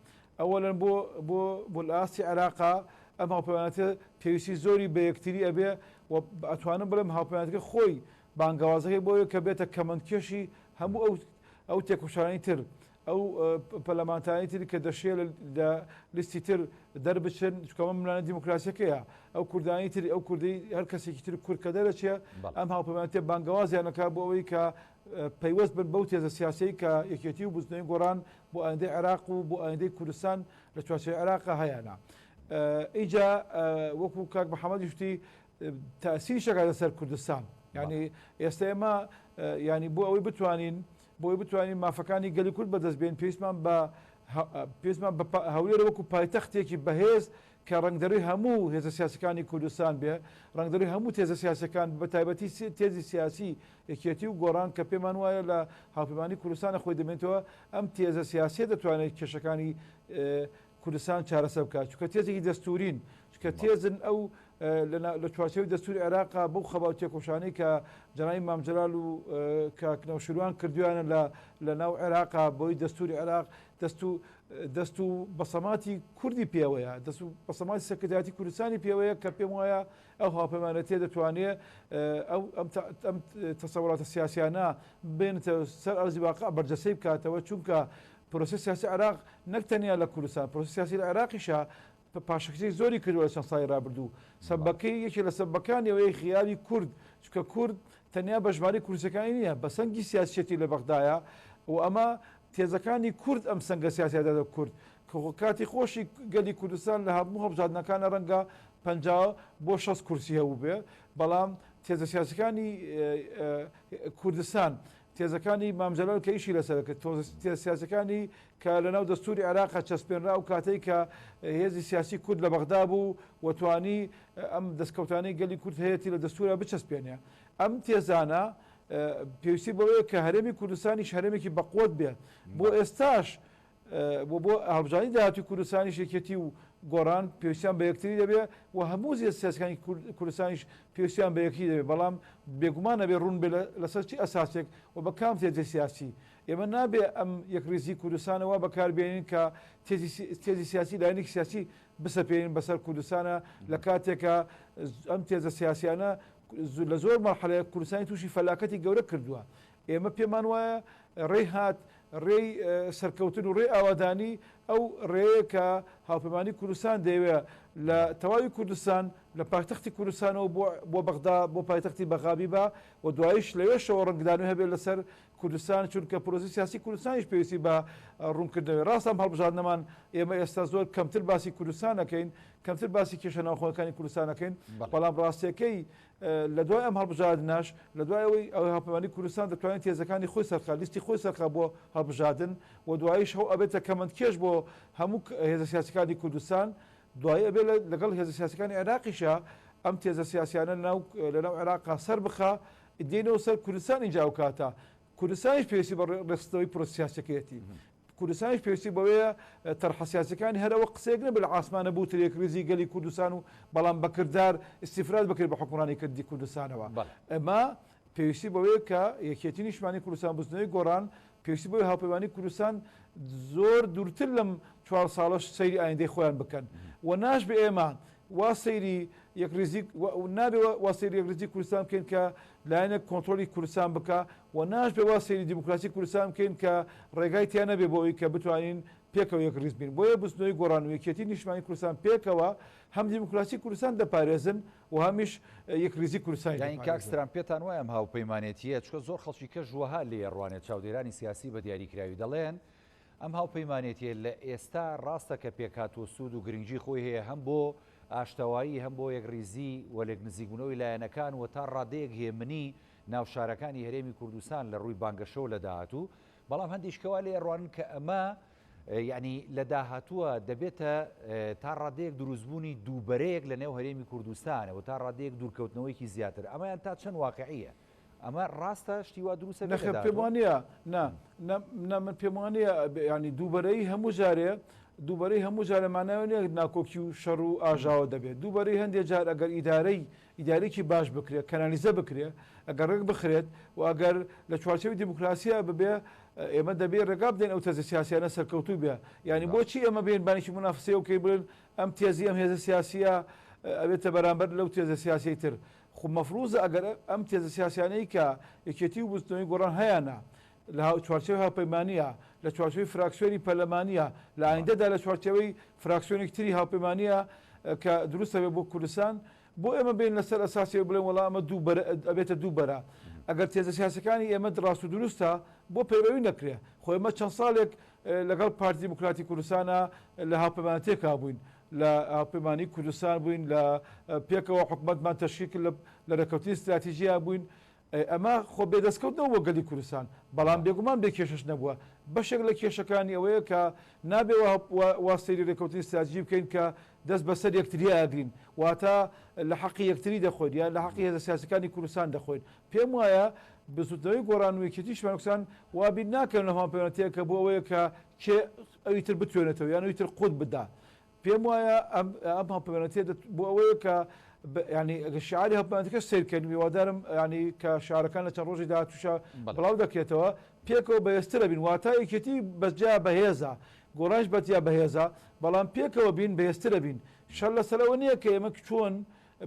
ئەوەلەن بۆ بۆ بۆ لە ئاستی عێراقا ئەم هاوپەیمانەتیە پێویستی زۆری بە یەکتری ئەبێ و ئەتوانم بڵێم هاوپەیمانەتەکە خۆی بانگەوازەکەی بۆیە کە بێتە کەمەندکێشی هەموو ئەو ئەو تێکۆشانی تر ئەو پەرلەمانتانی تر کە دەشێ لە لیستی تر دەربچن چونکە ئەمە ململانێ دیموکراسیەکەیە ئەو کوردانی تر ئەو کوردی هەر کەسێکی تر کورد کە دەرەچێ ئەم هاوپەیمانەتیە بانگەوازیان ئەکا بۆ ئەوەی کە پەیوەست بن بەو تێزە سیاسیەی کە یەکێتی و بزوتنەوەی گۆڕان بۆ ئایندەی عێراق و بۆ ئایندەی کوردستان لە چوارچێوەی عێراقا هەیانە. ئیجا وەکو کاک محەممەدیش وتی تاسیریش ئەکاتە سەر کوردستان. یعنی ئێستا ئێمە یعنی بۆ ئەوەی بتوانین بۆ ئەوەی بتوانین مافەکانی گەلی کورد بەدەست بێن پێویستمان بە پێویستمان بە هەولێر وەکو پایتەختێکی بەهێز کە ڕەنگدەرەوەی هەموو هێزە سیاسیەکانی کوردستان بێ، ڕەنگدەرەوەی هەموو تێزە سیاسیەکان بە تایبەتی تێزی سیاسی یەکێتی و گۆڕان کە پێمان وایە لە هاوپەیمانی کوردستانە خۆی دەبێنێتەوە، ئەم تێزە سیاسیە دەتوانێت کێشەکانی کوردستان چارەسەر بکات، چونکە تێزێکی دەستورین، چونکە تێزن ئەو لە چوارچێوەی دەستوری عێراقا بەو خەبات و تێکۆشانەی کە جەنابی مام جەلال و کاک نەوشیروان کردویانە لە لە ناو عێراقا بۆی دەستوری عێراق دەست و دەست و بەسەماتی کوردی پێوەیە، دەست و بەسەماتی سەرکردایەتی کوردستانی پێوەیە کە پێم وایە ئەو هاوپەیمانێتیە دەتوانێ ئەو ئەم تەسەوەراتە سیاسیانە بێنێتە سەر ئەرزی واقع بەرجەستەی بکاتەوە، چونکە پرۆسەی سیاسی عێراق نەک تەنیا لە کوردستان، پرۆسەی سیاسی لە عێراقیشا پاشەکشەی زۆری کردووە لە چەند ساڵی رابردوو. سەبەکەی یەکێ لە سەبەکانی ئەوەیە غیابی کورد، چونکە کورد تەنیا بە ژمارەی کورسیەکانی نییە، بە سەنگی سیاسیەتی لە بەغدایە و ئەمە تێزەکانی کورد ئەم سەنگە سیاسیە دەداتە کورد کە کاتی خۆشی گەلی کوردستان لە هەموو هەڵبژاردنەکانە رەنگە 50 بۆ 60 کورسی هەبووبێ بەڵام تێزە سیاسیەکانی کوردستان تێزەکانی مام جەلال کە ئیشی لەسەر کرد، تێزە سیاسیەکانی کە لەناو دەستوری عێراقا چەسپێنرا ئەو کاتەی کە هێزی سیاسی کورد لە بەغدا بوو و توانی ئەم دەستکەوتانەی گەلی کورد هەیەتی لە دەستورا بچەسپێنێ. ئەم تێزانە پێویستی بەوەیە کە هەرێمی کوردستانیش هەرێمێکی بەقوەت بێت. بۆ ئێستاش و بۆ هەڵبژاردنی داهاتووی کوردستانیش یەکێتی و گۆڕان پێویستیان بە یەکتری دەبێ و هەموو زێ سیاسەکانی کوردستانیش پێویستیان بە یەکتری دەبێ، بەڵام بێگومان ئەبێ ڕوون بێ لەسەر چی ئەساسێک و بە کام تێزی سیاسی. ئێمە نابێ ئەم یەکڕیزی کوردستانە وا بەکار بێنین کە تێزی سیاسی لایەنێکی سیاسی بسەپێنین بەسەر کوردستانە لە کاتێکا ئەم تێزە سیاسیانە لە زۆر مەرحەلەیەک کوردستانی تووشی فەلاکەتی گەورە کردووە. ئێمە پێمان وایە ڕێی هات، ڕێی سەرکەوتن و ڕێی ئاوادانی ئەو ڕێیە کە هاوپەیمانی کوردستان دەیەوێ لە تەواوی کوردستان لە پایتەختی کوردستانەوە بۆ بۆ بەغدا بۆ پایتەختی بەغا بیبا و دواییش لەوێشەوە ڕەنگدانەوەی هەبێت لەسەر کوردستان چونکە پرۆسەی سیاسی کوردستانیش پێویستی بە ڕوونکردنەوەی ڕاستە ئەم هەڵبژاردنەمان ئێمە ئێستا زۆر کەمتر باسی کوردستان ئەکەین کەمتر باسی کێشە ناوخۆیەکانی کوردستان ئەکەین بەڵام ڕاستیەکەی لە دوای ئەم هەڵبژاردنەش لە دوای ئەوەی ئەوەی هاوپەیمانی کوردستان دەتوانێت تێزەکانی خۆی سەرخا لیستی خۆی سەرخا بۆ هەڵبژاردن و دواییش هەو ئەبێتە کەمەندکێش بۆ هەموو هێزە سیاسەکانی کوردستان دوایی ئەبێ لەگەڵ هێزە سیاسەکانی عێراقیشا ئەم تێزە سیاسیانە لەناو لەناو عێراقا سەر بخا دێنەوە سەر کوردستان ئینجا ئەو کاتە کوردستانیش پێویستی بە ڕێکخستنەوەی پرۆسە سیاسیەکەیەتی. کوردستانیش پێویستی بەوەیە تەرحە سیاسیەکانی هەر ئەوە قسەیەک نەبێت لە عاسمانە بوترێ یەکڕیزی گەلی کوردستان و بەڵام بە کردار ئیستیفراد بکرێت بە حوکمڕانی کردنی کوردستانەوە. ئەمە پێویستی بەوەیە کە یەکێتی نیشتمانی کوردستان بزوتنەوەی گۆڕان پێویستی بەوەی هاوپەیمانی کوردستان زۆر دوورتر لەم چوار ساڵەش سەیری ئایندەی خۆیان بکەن و ناشبێ ئێمە وا سەیری یەکڕیزی نابێ وا سەیری یەکڕیزی کوردستان بکەین کە لایەنێک کۆنترۆلی کوردستان بکا و ناشبێ وا سەیری دیموکراسی کوردستان بکەین کە ڕێگای تیا نەبێ بۆ ئەوی کە بتوانین پێکەوە یەکڕیز بین. بۆیە بزوتنەوەی گۆڕان و یەکێتی نیشتمانی کوردستان پێکەوە هەم دیموکراسی کوردستان دەپارێزن و هەمیش یەکڕیزی کوردستانیش یانی کاک دەپارێزن. ستران پێتان وایە ئەم هاوپەیمانێتییە، چونکە زۆر خەڵکی کەش وەها لێی ئەڕوانێت، چاودێرانی سیاسی بە دیاریکراوی دەڵێن ئەم هاوپەیمانێتییە لە ئێستا ڕاستە کە پێکهاتووە سوود و گرنگی خۆی هەیە هەم بۆ ئاشتەوایی هەم بۆ یەکڕیزی و لێکنزیکبوونەوەی لایەنەکان و تا ڕادەیەک هێمنی ناو شارەکانی هەرێمی کوردستان لە ڕووی بانگەشەوە لە داهاتوو، بەڵام هەندێکیش کە وا لێ ئەڕوانن کە ئەمە یەعنی لە داهاتووە دەبێتە تا ڕادەیەک دروستبوونی دووبەرەیەک لە نێو هەرێمی کوردستانە و تا ڕادەیەک دوورکەوتنەوەیەکی زیاتر، ئەمەیان تا چەند واقعییە؟ ئەمە ڕاستە شتی وا دروستە بێ لە نەخێر پێم داهاتووە؟ وانییە نا نا نا من پێم وانییە یانی دووبەرەیی هەموو جارێ دووبەرەی هەموو جارێ مانای ئەوە نییە ناکۆکی و شەڕ و ئاژاوە دەبێت دووبەرەی هەندێ جار ئەگەر ئیدارەی ئیدارێکی باش بکرێت کەنالیزە بکرێ ئەگەر ڕێک بخرێت و ئەگەر لە چوارچێوەی دیموکراسیا ببێ ئێمە دەبێ ڕێگا بدەین ئەو تێزە سیاسیانە سەرکەوتوو بێ یانی بۆچی ئێمە بێین بانێکی مونافسەیە بکەین بڵێن ئەم تێزی ئەم هێزە سیاسیە ئەبێتە بەرامبەر لەو تێزە سیاسیەی تر خو مەفروزە ئەگەر ئەم تێزە سیاسیانەی کە یەکێتی و بزوتنەوەی گۆڕان هەیانە لە چوارچێوەی هاوپەیمانیە، لە چوارچێوەی فراکسیۆنی پەرلەمانیە، لە ئایندەدا لە چوارچێوەی فراکسیۆنێکی تری هاوپەیمانیە کە دروست ئەبێت بۆ کوردستان، بۆ ئێمە بێین لەسەر ئەساسی ئەوە بڵێن وەڵا ئەمە دوو بەرە ئەبێتە دوو بەرە. ئەگەر تێزە سیاسیەکانی ئێمە ڕاست و دروستە بۆ پەیڕەوی نەکرێ؟ خۆ ئێمە چەند ساڵێک لەگەڵ پارتی دیموکراتی کوردستانا لە هاوپەیمانەتێکا بووین، لە هاوپەیمانی کوردستان بووین، لە پێکەوە حکومەتمان تەشکیل کرد، لە رێککەوتنی ستراتیژیا بووین، ئەمە خۆ بێ دەستکەوت نەبوو بۆ گەلی کوردستان، بەڵام بێگومان بێ کێشەش نەبووە. بەشێک لە کێشەکانی ئەوەیە کە نابێ وا سەیری رێککەوتنی ستراتیژی بکەین کە دەست بەسەر یەکتریا ئەگرین، واتە لە حەقی یەکتری دەخۆین یان لە حەقی هێزە سیاسیەکانی کوردستان دەخۆین. پێم وایە بزوتنەوەی گۆڕان و یەکێتی نیشتمانی کوردستان وا بیر ناکەن لەم هاوپەیمانێتیە کە بۆ ئەوەیە کە کێ ئەوی تر بتوێنێتەوە یان ئەوی تر قوت بدا. پێم وایە ئەم ئەم هاوپەیمانێتیە بۆ ئەوەیە کە ینی ئەگەر شعاری هاوپەیمانێتیەکەش سەیر کەین هیوادارم ینی کە شعارەکان لە چەند ڕۆژی داهاتووشا بەڵاو دەکرێتەوە پێکەوە بەهێزترە بین واتە یەکێتی بەجیا بەهێزە گۆڕانیش بەجیا بەهێزە بەڵام پێکەوە بین بەهێزترە بین شەر لەسەر ئەوە نییە کە ئێمە چۆن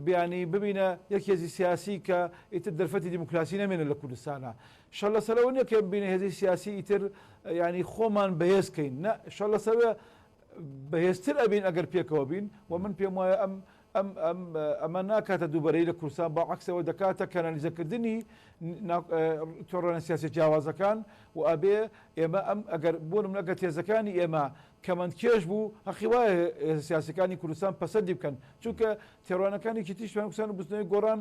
بیانی ببینە یەک هێزی سیاسی کە ئیتر دەرفەتی دیموکراسی نەمێنێت لە کوردستانا. شەڕ لەسەر ئەوە نییە کە ببینە هێزی سیاسی ئیتر یانی خۆمان بەهێز کەین. نا، شەڕ لەسەر ئەوەیە بەهێزتر ئەبین ئەگەر پێکەوە بین و من پێم وایە ئەم ئەم ئەم ئەمە ناکاتە دووبەرەی لە کوردستان با عەکسەوە دەکاتە کەنالیزەکردنی تۆڕانە سیاسیە جیاوازەکان و ئەبێ ئێمە ئەم ئەگەر بۆ نمونە ئەگەر تێزەکانی ئێمە کەمەندکێش بوو، هەقی وایە هێزە سیاسیەکانی کوردستان پەسەندی بکەن، چونکە تێڕوانەکانی یەکێتی نیشتمانی کوردستان و بزوتنەوەی گۆڕان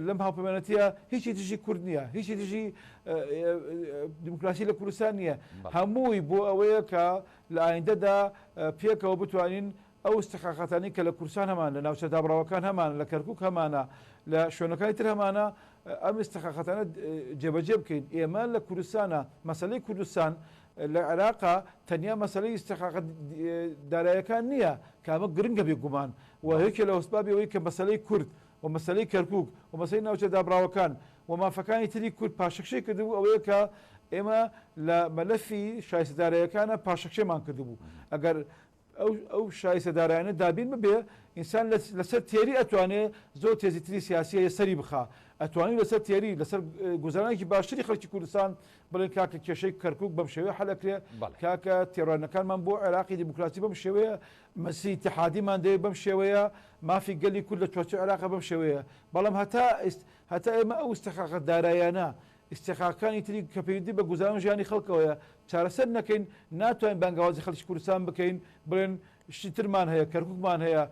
لەم هاوپەیمانێتیە هیچی دژی کورد نییە، هیچی دژی دیموکراسی لە کوردستان نییە، هەمووی بۆ ئەوەیە کە لە ئایندەدا پێکەوە بتوانین ئەو ئیستحقاقاتانەی کە لە کوردستان هەمانە، لە ناوچە دابڕاوەکان هەمانە، لە کەرکوک هەمانە، لە شوێنەکانی تر هەمانە، ئەم ئیستحقاقاتانە جێبەجێ بکەین. ئێمە لە کوردستانە، مەسەلەی کوردستان لە عێراقا تەنیا مەسەلەی ئیستحقاقە دارایەکان نییە کە ئەمە گرنگە بێگومان و یەکێ لە ئەسبابی ئەوەی کە مەسەلەی کورد و مەسەلەی کەرکوک و مەسەلەی ناوچە دابڕاوەکان و مافەکانی تری کورد پاشەکشەی کردبوو ئەوەیە کە ئێمە لە مەلەفی شایستە دارایەکانە پاشەکشەمان کردبوو. ئەگەر ئەو شایستە دارایانە دابین ببێ، ئینسان لەسەر تێری ئەتوانێ زۆر تێزی تری سیاسی هەیە سەری بخا. ئەتوانین لەسەر تێری، لەسەر گوزەرانێکی باشتری خەڵکی کوردستان بڵێن کاکە کێشەی کەرکوک بەم شێوەیە حەل ئەکرێ، کاکە تێڕوانینەکانمان بۆ عێراقی دیموکراسی بەم شێوەیە، مەجلسی ئیتیحادیمان دەوێ بەم شێوەیە، مافی گەلی کورد لە چوارچێوەی عێراقا بەم شێوەیە. بەڵام هەتا هەتا ئێمە ئەو ئیستیحقاقە داراییانە، ئیستیحقاقەکانی تری کە پەیوەندی بە گوزەران و ژیانی خەڵکەوەیە چارەسەر نەکەین، ناتوانین بانگەوازی خەڵکی کوردستان بکەین بڵێن شتی ترمان هەیە، کەرکوکمان هەیە،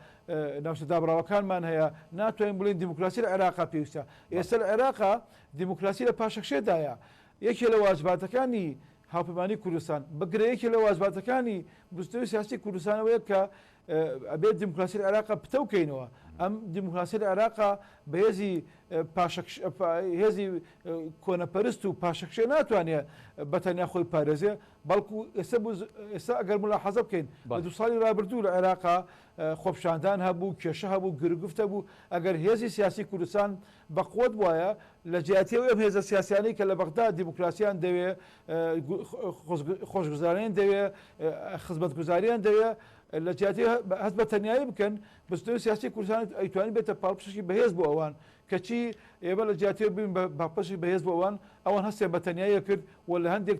ناوچە دابڕاوەکانمان هەیە، ناتوانین بڵێین دیموکراسی لە عێراقا پێویستە. ئێستا لە عێراقا دیموکراسی لە پاشەکشێدایە. یەکێ لە واجباتەکانی هاوپەیمانیی کوردستان، بگرە یەکێ لە واجباتەکانی بزوتنەوەی سیاسی کوردستان ئەوەیە کە ئەبێت دیموکراسی لە عێراقا پتەو کەینەوە. ئەم دیموکراسی لە عێراقا بە هێزی پاشەکش هێزی کۆنەپەرست و پاشەکشێ ناتوانێ بە تەنیا خۆی بپارێزێ، بەڵکو ئێستا ئێستا ئەگەر مولاحەزە بکەین لە دوو ساڵی رابردوو لە عێراقا خۆپیشاندان هەبوو، کێشە هەبوو، گیروگرفت هەبوو، ئەگەر هێزی سیاسی کوردستان بە قوت بوایە لە جیاتی ئەو هێزە سیاسیانەی کە لە بەغدا دیموکراسیان دەوێ، خۆشگوزارانیان دەوێ، خزمەتگوزاریان دەوێ، لە جیاتی هەست بە تەنیایی بکەن، بزوتنەوەی سیاسی کوردستان ئەیتوانی بێتە پاڵپشتێکی بەهێز بۆ ئەوان، کەچی ئێمە لە جیاتی ببین بە پاڵپشتێکی بەهێز بۆ ئەوان، ئەوان هەستیان بە تەنیایی کرد و لە هەندێک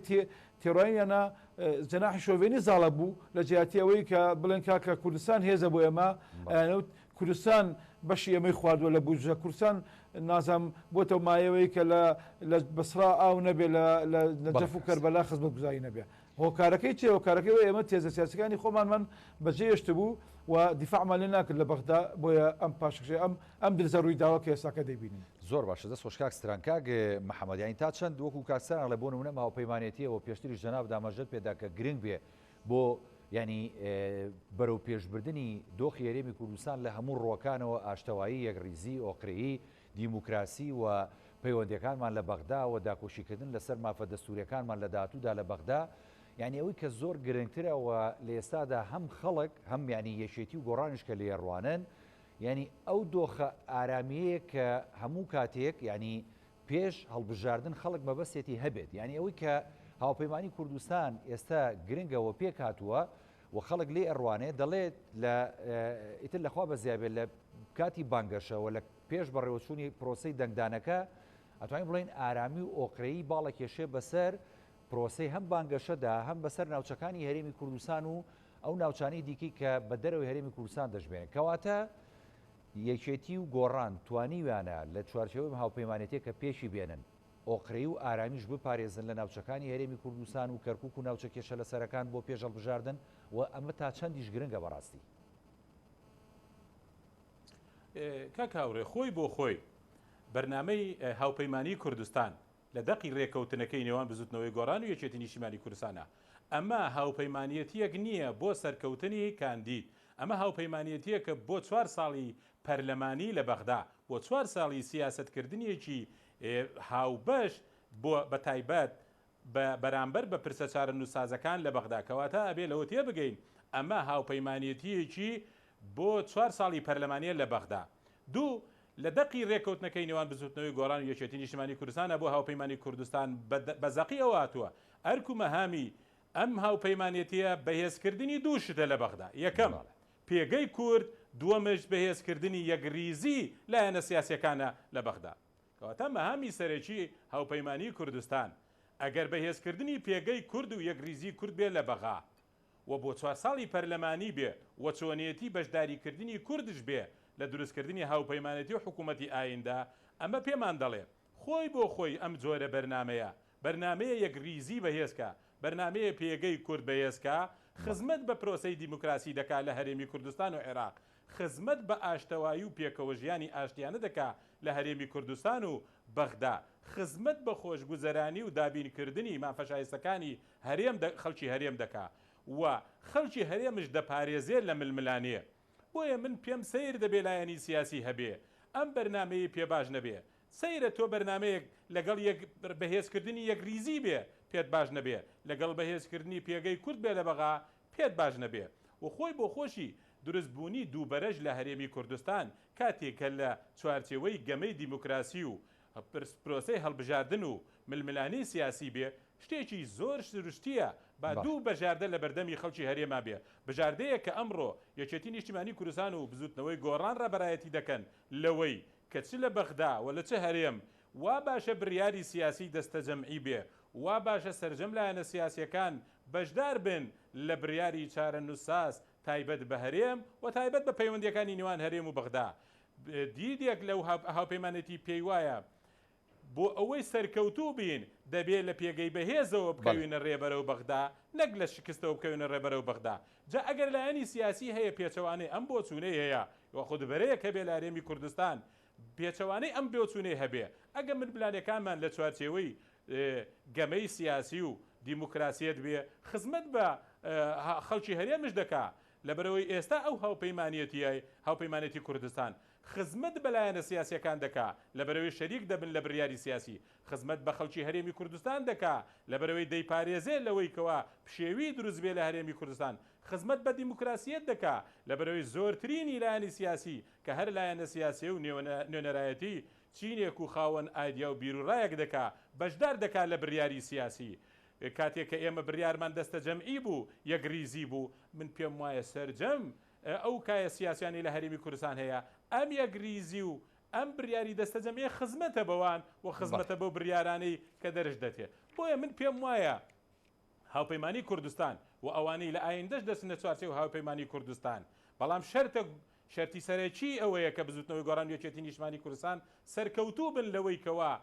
تێڕوانینیانە جەناحی شۆڤێنی زاڵە بوو لە جیاتی ئەوەی کە بڵێن کاکە کوردستان هێزە بۆ ئێمە، ئەیانوت کوردستان بەشی ئێمەی خواردووە لە بودجە، کوردستان نازانم بۆتە مایەوەی کە لە لە بەسڕا ئاو نەبێ، لە لە نەجەف و کەربەلا خزمەتگوزاری نەبێ. هۆکارەکەی چیە؟ هۆکارەکەی ئەوەیە ئێمە تێزە سیاسیەکانی خۆمانمان بەجێهێشتبوو و دیفاعمان لێ ناکرد لە بەغدا، بۆیە ئەم پاشەکشەیە، ئەم ئەم درزە ڕوویداوە کە ئێستاکە دەیبینین. زۆر باشە دەست خۆش کاک ستران. کاک محەمەد یانی تا چەند وەکو کاک ستران ئەڵێ بۆ نمونە ئەم هاوپەیمانێتیە و پێشتریش جەنابت ئاماژەت پێدا کە گرنگ بێ بۆ یانی بەرەو پێشبردنی دۆخی هەرێمی کوردستان لە هەموو ڕووەکانەوە ئاشتەوایی، یەکڕیزی، ئۆقرەیی، دیموکراسی و پەیوەندیەکانمان لە بەغدا و داکۆکیکردن لەسەر مافە دەستوریەکانمان لە داهاتوودا لە بەغدا یانی ئەوەی کە زۆر گرنگترە و لە ئێستادا هەم خەڵک هەم یانی یەکێتی و گۆڕانیش کە لێیەڕوانن یانی ئەو دۆخە ئارامیەیە کە هەموو کاتێک یانی پێش هەڵبژاردن خەڵک مەبەستێتی هەبێت یانی ئەوەی کە هاوپەیمانی کوردستان ئێستا گرنگە و پێکهاتووە و خەڵک لێی ئەڕوانێ دەڵێت لە ئیتر لەخوا بەزیابێت لە کاتی بانگەشە و لە پێش بەڕێوەچوونی پرۆسەی دەنگدانەکە ئەتوانین بڵێین ئارامی و ئۆقرەیی باڵەکێشێ بەسەر پرۆسەی هەم بانگەشەدا هەم بەسەر ناوچەکانی هەرێمی کوردستان و ئەو ناوچانەی دیکەی کە بە دەرەوەی هەرێمی کوردستان دەژمێرن. کەواتە یەکێتی و گۆڕان توانیویانە لە چوارچێوەی ئەم هاوپەیمانێتیە کە پێکی بێنن ئۆقرەیی و ئارامیش بپارێزن لە ناوچەکانی هەرێمی کوردستان و کەرکوک و ناوچە کێشە لەسەرەکان بۆ پێش هەڵبژاردن و ئەمە تا چەندیش گرنگە بەڕاستی؟ کاک هاوڕێ خۆی بۆ خۆی بەرنامەی هاوپەیمانیی کوردستان لە دەقی رێککەوتنەکەی نێوان بزوتنەوەی گۆڕان و یەکێتی نیشتیمانی کوردستانە ئەمە هاوپەیمانیەتیەک نییە بۆ سەرکەوتنی کاندید ئەمە هاوپەیمانیەتیەکە بۆ چوار ساڵی پەرلەمانی لە بەغدا بۆ چوار ساڵی سیاسەتکردنیەکی هاوبەش بۆ بەتایبەت بە بەرامبەر بە پرسە چارەنووسسازەکان لە بەغدا، کەواتە ئەبێ لەوە تێبگەین ئەمە هاوپەیمانێتییەکی بۆ چوار ساڵی پەرلەمانییە لە بەغدا. دوو، لە دەقی رێککەوتنەکەی نێوان بزووتنەوەی گۆڕان و یەکێتی نیشتمانی کوردستانە بۆ هاوپەیمانی کوردستان بە زەقی ئەوە هاتووە، ئەرک و مەهامی ئەم هاوپەیمانێتییە بەهێزکردنی دوو شتە لە بەغدا، یەکەم، پێگەی کورد، دووەمش بەهێزکردنی یەکریزی لایەنە سیاسییەکانە لە بەغدا. کەواتە مەهامی سەرەکی هاوپەیمانیی کوردستان، ئەگەر بەهێزکردنی پێگەی کورد و یەکریزی کورد بێ لە بەغا و بۆ چوار ساڵی پەرلەمانی بێ و چۆنێتی بەشداریکردنی کوردش بێ لە دروستکردنی هاوپەیمانێتی و حکوومەتی ئایندە، ئەمە پێمان دەڵێ خۆی بۆ خۆی ئەم جۆرە بەرنامەیە، بەرنامەیە یەکریزی بەهێز کا، بەرنامەیە پێگەی کورد بەهێز کا، خزمەت بە پرۆسەی دیموکراسی دەکا لە هەرێمی کوردستان و عێراق، خزمەت بە ئاشتەوایی و پێکەوەژیانی ئاشتیانە دەکا لە هەرێمی کوردستان و بەغدا، خزمەت بە خۆشگوزەرانی و دابینکردنی مافە شایستەکانی هەرێم خەڵکی هەرێم دەکا و خەڵکی هەرێمش دەپارێزێ لە ململانێ. بۆیە من پێم سەیر دەبێ لایەنی سیاسی هەبێ ئەم بەرنامەیەی پێ باش نەبێ. سەیرە تۆ بەرنامەیەک لەگەڵ یەک بەهێزکردنی یەکریزی بێ پێت باش نەبێ، لەگەڵ بەهێزکردنی پێگەی کورد بێ لە بەغا پێت باش نەبێ و خۆی بۆ خۆشی دروست بوونی دوو بەرەش لە هەرێمی کوردستان کاتێک کە لە چوارچێوەی گەمەی دیموکراسی و پرۆسەی هەڵبژاردن و ململانێی سیاسی بێ. شتێکی زۆر سروشتییە با دوو بەژاردە لە بەردەمی خەڵکی هەرێما بێ، بژاردەیەک کە ئەمڕۆ یەکێتی نیشتیمانی کوردستان و بزوتنەوەی گۆڕان ڕابەرایەتی دەکەن لەوەی کە چ لە بەغدا و لە چ هەرێم وا باشە بریاری سیاسی دەستەجەمعی بێ، وا باشە سەرجەم لایەنە سیاسیەکان بەشدار بن لە بریاری چارەنوسساز تایبەت بە هەرێم و تایبەت بە پەیوەندیەکانی نێوان هەرێم و بەغدا. دیدێک لەو هاوپەیمانێتی پێی وایە بۆ ئەوەی سەرکەوتوو بین دەبێ لە پێگەی بەهێزەوە بکەوینە ڕێ بەرەو بەغدا نەک لە شکستەوە بکەوینە ڕێ بەرەو بەغدا. جا ئەگەر لایەنی سیاسی هەیە پێچەوانەی ئەم بۆچوونەی هەیە یاخود بەرەیەک هەبێ لە هەرێمی کوردستان پێچەوانەی ئەم بۆچوونەی هەبێ ئەگەر ململانێکانمان لە چوارچێوەی گەمەی سیاسی و دیموکراسیەت بێ خزمەت بە خەڵکی هەرێمش دەکا لەبەرئەوەی ئێستا ئەو هاوپەیمانێتییە هاوپەیمانێتی کوردستان خزمەت بە لایەنە سیاسیەکان دەکا لەبەرئەوەی شەریک دەبن لە بریاری سیاسی، خزمەت بە خەڵکی هەرێمی کوردستان دەکا لەبەرئەوەی دەیپارێزێ لەوەی کەوا پشێوی دروست بێ لە هەرێمی کوردستان، خزمەت بە دیموکراسیەت دەکا لەبەرئەوەی زۆرترینی لایەنی سیاسی کە هەر لایەنە سیاسیە و نوێنەرایەتی چینێک و خاوەن ئایدیا و بیروڕایەک دەکا بەشدار دەکا لە بریاری سیاسی. کاتێ کە ئێمە بریارمان دەستەجەمعی بوو یەکریزی بوو من پێم وایە سەرجەم ئەو کایە سیاسیانەی لە هەرێمی کوردستان هەیە، ئەم یەکریزی و ئەم بریاری دەستەجەمعیە خزمەتە بەوان و خزمەتە بەو بریارانەی کە دەرش دەتێ. بۆیە من پێم وایە هاوپەیمانی کوردستان و ئەوانەی لە ئایندەش دەچنە چوارچێوەی هاوپەیمانی کوردستان، بەڵام شەرتە شەرتی سەرەکی ئەوەیە کە بزوتنەوەی گۆڕان و یەکێتی نیشتمانی کوردستان سەرکەوتوو بن لەوەی کەوا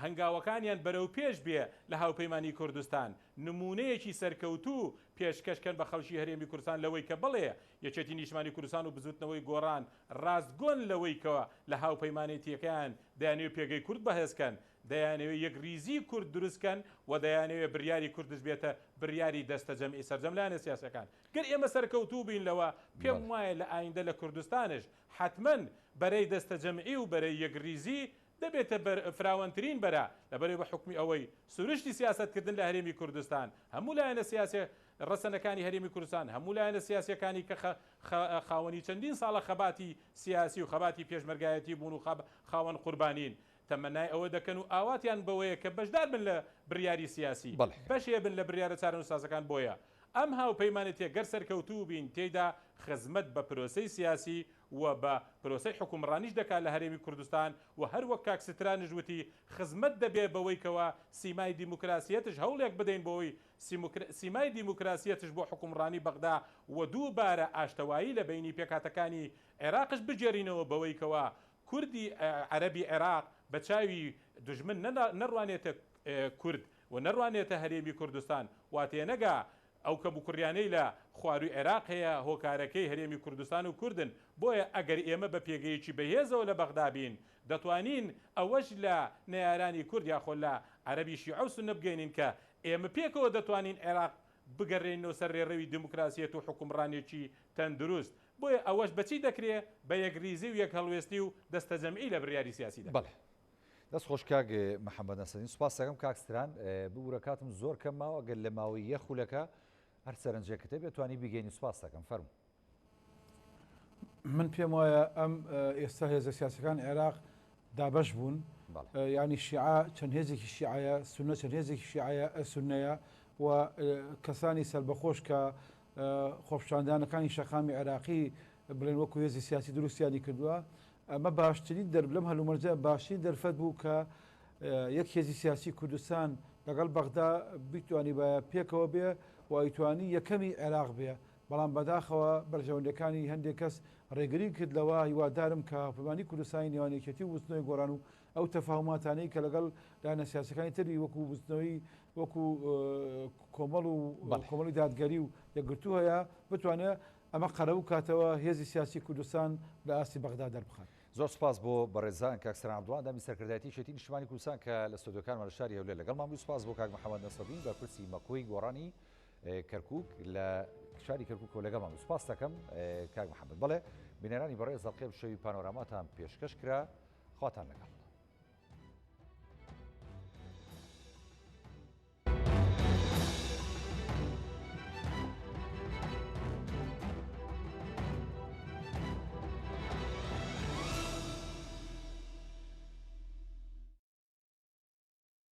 هەنگاوەکانیان بەرەو پێش بێ لە هاوپەیمانی کوردستان نموونەیەکی سەرکەوتوو پێشکەش کەن بە خەڵکی هەرێمی کوردستان لەوەی کە بڵێ یەکێتی نیشتمانی کوردستان و بزوتنەوەی گۆڕان ڕاستگۆن لەوەی کە لە هاوپەیمانێتیەکەیان دەیانەوێ پێگەی کورد بەهێز کەن دەیانەوێ یەکریزی کورد دروست کەن و دەیانەوێ بریاری کوردش بێتە بریاری دەستەجەمعی سەرجەم لایەنە سیاسیەکان گەر ئێمە سەرکەوتوو بین لەوە پێم وایە لە ئایندە لە کوردستانش حەتمەن بەرەی دەستەجەمعی و بەرەی یەکریزی دەبێتە فراوانترین بەرە، لەبەرئەوەی بە حوکمی ئەوەی سروشتی سیاسەتکردن لە هەرێمی کوردستان، هەموو لایەنە سیاسیە ڕەسەنەکانی هەرێمی کوردستان، هەموو لایەنە سیاسیەکانی کە خاوەنی چەندین ساڵە خەباتی سیاسی و خەباتی پێشمەرگایەتی بوون و خاوەن قوربانین، تەمەنای ئەوە دەکەن و ئاواتیان بەوەیە کە بەشدار بن لە بریاری سیاسی، بەشێ بن لە بریارە چارەنووسسازەکان، بۆیە ئەم هاوپەیمانێتیە گەر سەرکەوتوو بین تێیدا خزمەت بە پرۆسەی سیاسی و بە پرۆسەی حوکمڕانیش دەکات لە هەرێمی کوردستان و هەر وەک کاک سترانش وتی خزمەت دەبێ بەوەی کەوا سیمای دیموکراسیەتش هەوڵێک بدەین بۆی سیمای دیموکراسیەتش بۆ حوکمڕانی بەغدا و دووبارە ئاشتەوایی لە بەینی پێکهاتەکانی عێراقش بگێرینەوە بەوەی کەوا کوردی عەرەبی عێراق بە چاوی دوژمن نەڕوانێتە کورد و نەڕوانێتە هەرێمی کوردستان وا تێنەگا ئەو کەموکوڕیانەی لە خواروی عێراق هەیە هۆکارەکەی هەرێمی کوردستان و کوردن، بۆیە ئەگەر ئێمە بە پێگەیەکی بەهێزەوە لە بەغدا بین دەتوانین ئەوەش لە نەیارانی کورد یاخۆ لە عەرەبی شیعە و سوننە بگەینین کە ئێمە پێکەوە دەتوانین عێراق بگەرێنینەوە سەر رێڕەوی دیموکراسیەت و حوکمڕانیەکی تەندروست، بۆیە ئەوەش بەچی دەکرێ؟ بە یەکریزی و یەکهەڵوێستی و دەستەجەمعی لە بریاری سیاسیدا. بەڵێ. دەست خۆش کاک محەممەد نەسرین سوپاس دەکەم کاک ستران ببورە کاتم زۆر کەم ماوە گەر لە ماوەی یەک خولەکە هەر سەرنجێکت هەبێت توانی بیگەینی سوپاس دەکەم فەرموو. من پێم وایە ئەم ئێستا هێزە سیاسەکان عێراق دابەش بوون ینی شیعە چەند هێزێکی شیعەیە سونە چەند هێزێکی شیعەیە سونەیە و کەسانی سەربەخۆش کە خۆپشاندانەکانی شەقامی عێراقی بڵێن وەکو هێزی سیاسی دروستیانی کردووە ئەمە باشترین دەر لەم هەلومەرجە باشترین دەرفەت بوو کە یەک هێزی سیاسی کوردستان لەگەڵ بەغدا بیتوانیبایە پێکەوە بێ و ئەیتوانی یەکەمی عێراق بێ، بەڵام بەداخەوە بەرژەوەندیەکانی هەندێک کەس ڕێگری کرد لەوە، هیوادارم کە هاوپەیمانی کوردستانی نێوان یەکێتی و بزوتنەوەی گۆڕان و ئەو تەفاهوماتانەی کە لەگەڵ لایەنە سیاسیەکانی تری وەکو بزوتنەوەی وەکو کۆمەڵ و کۆمەڵی دادگەری و یەکگرتوو هەیە بتوانێ ئەمە قەرەبوو کاتەوە هێزی سیاسی کوردستان لە ئاستی بەغدا دەربخات. زۆر سوپاس بۆ بەڕێزان کاک سەران عەبدوڵا ئەندامی سەرکردایەتی یەکێتی نیشتمانی کوردستان کە لە ستۆدیۆکانمان لە شاری هەولێر لەگەڵمان بوو، سوپاس بۆ کاک محەمەد نەسرەدین بەرپرسی مەکۆی گۆڕانی کەرکوک لە شاری کەرکوکەوە لەگەڵمان بوو. سوپاس دەکەم کاک محەمەد. بەڵێ بینەرانی بەڕێز ئەڵقەی شەوی پانۆراماتان پێشکەش کرا، خواتان لەگەڵ.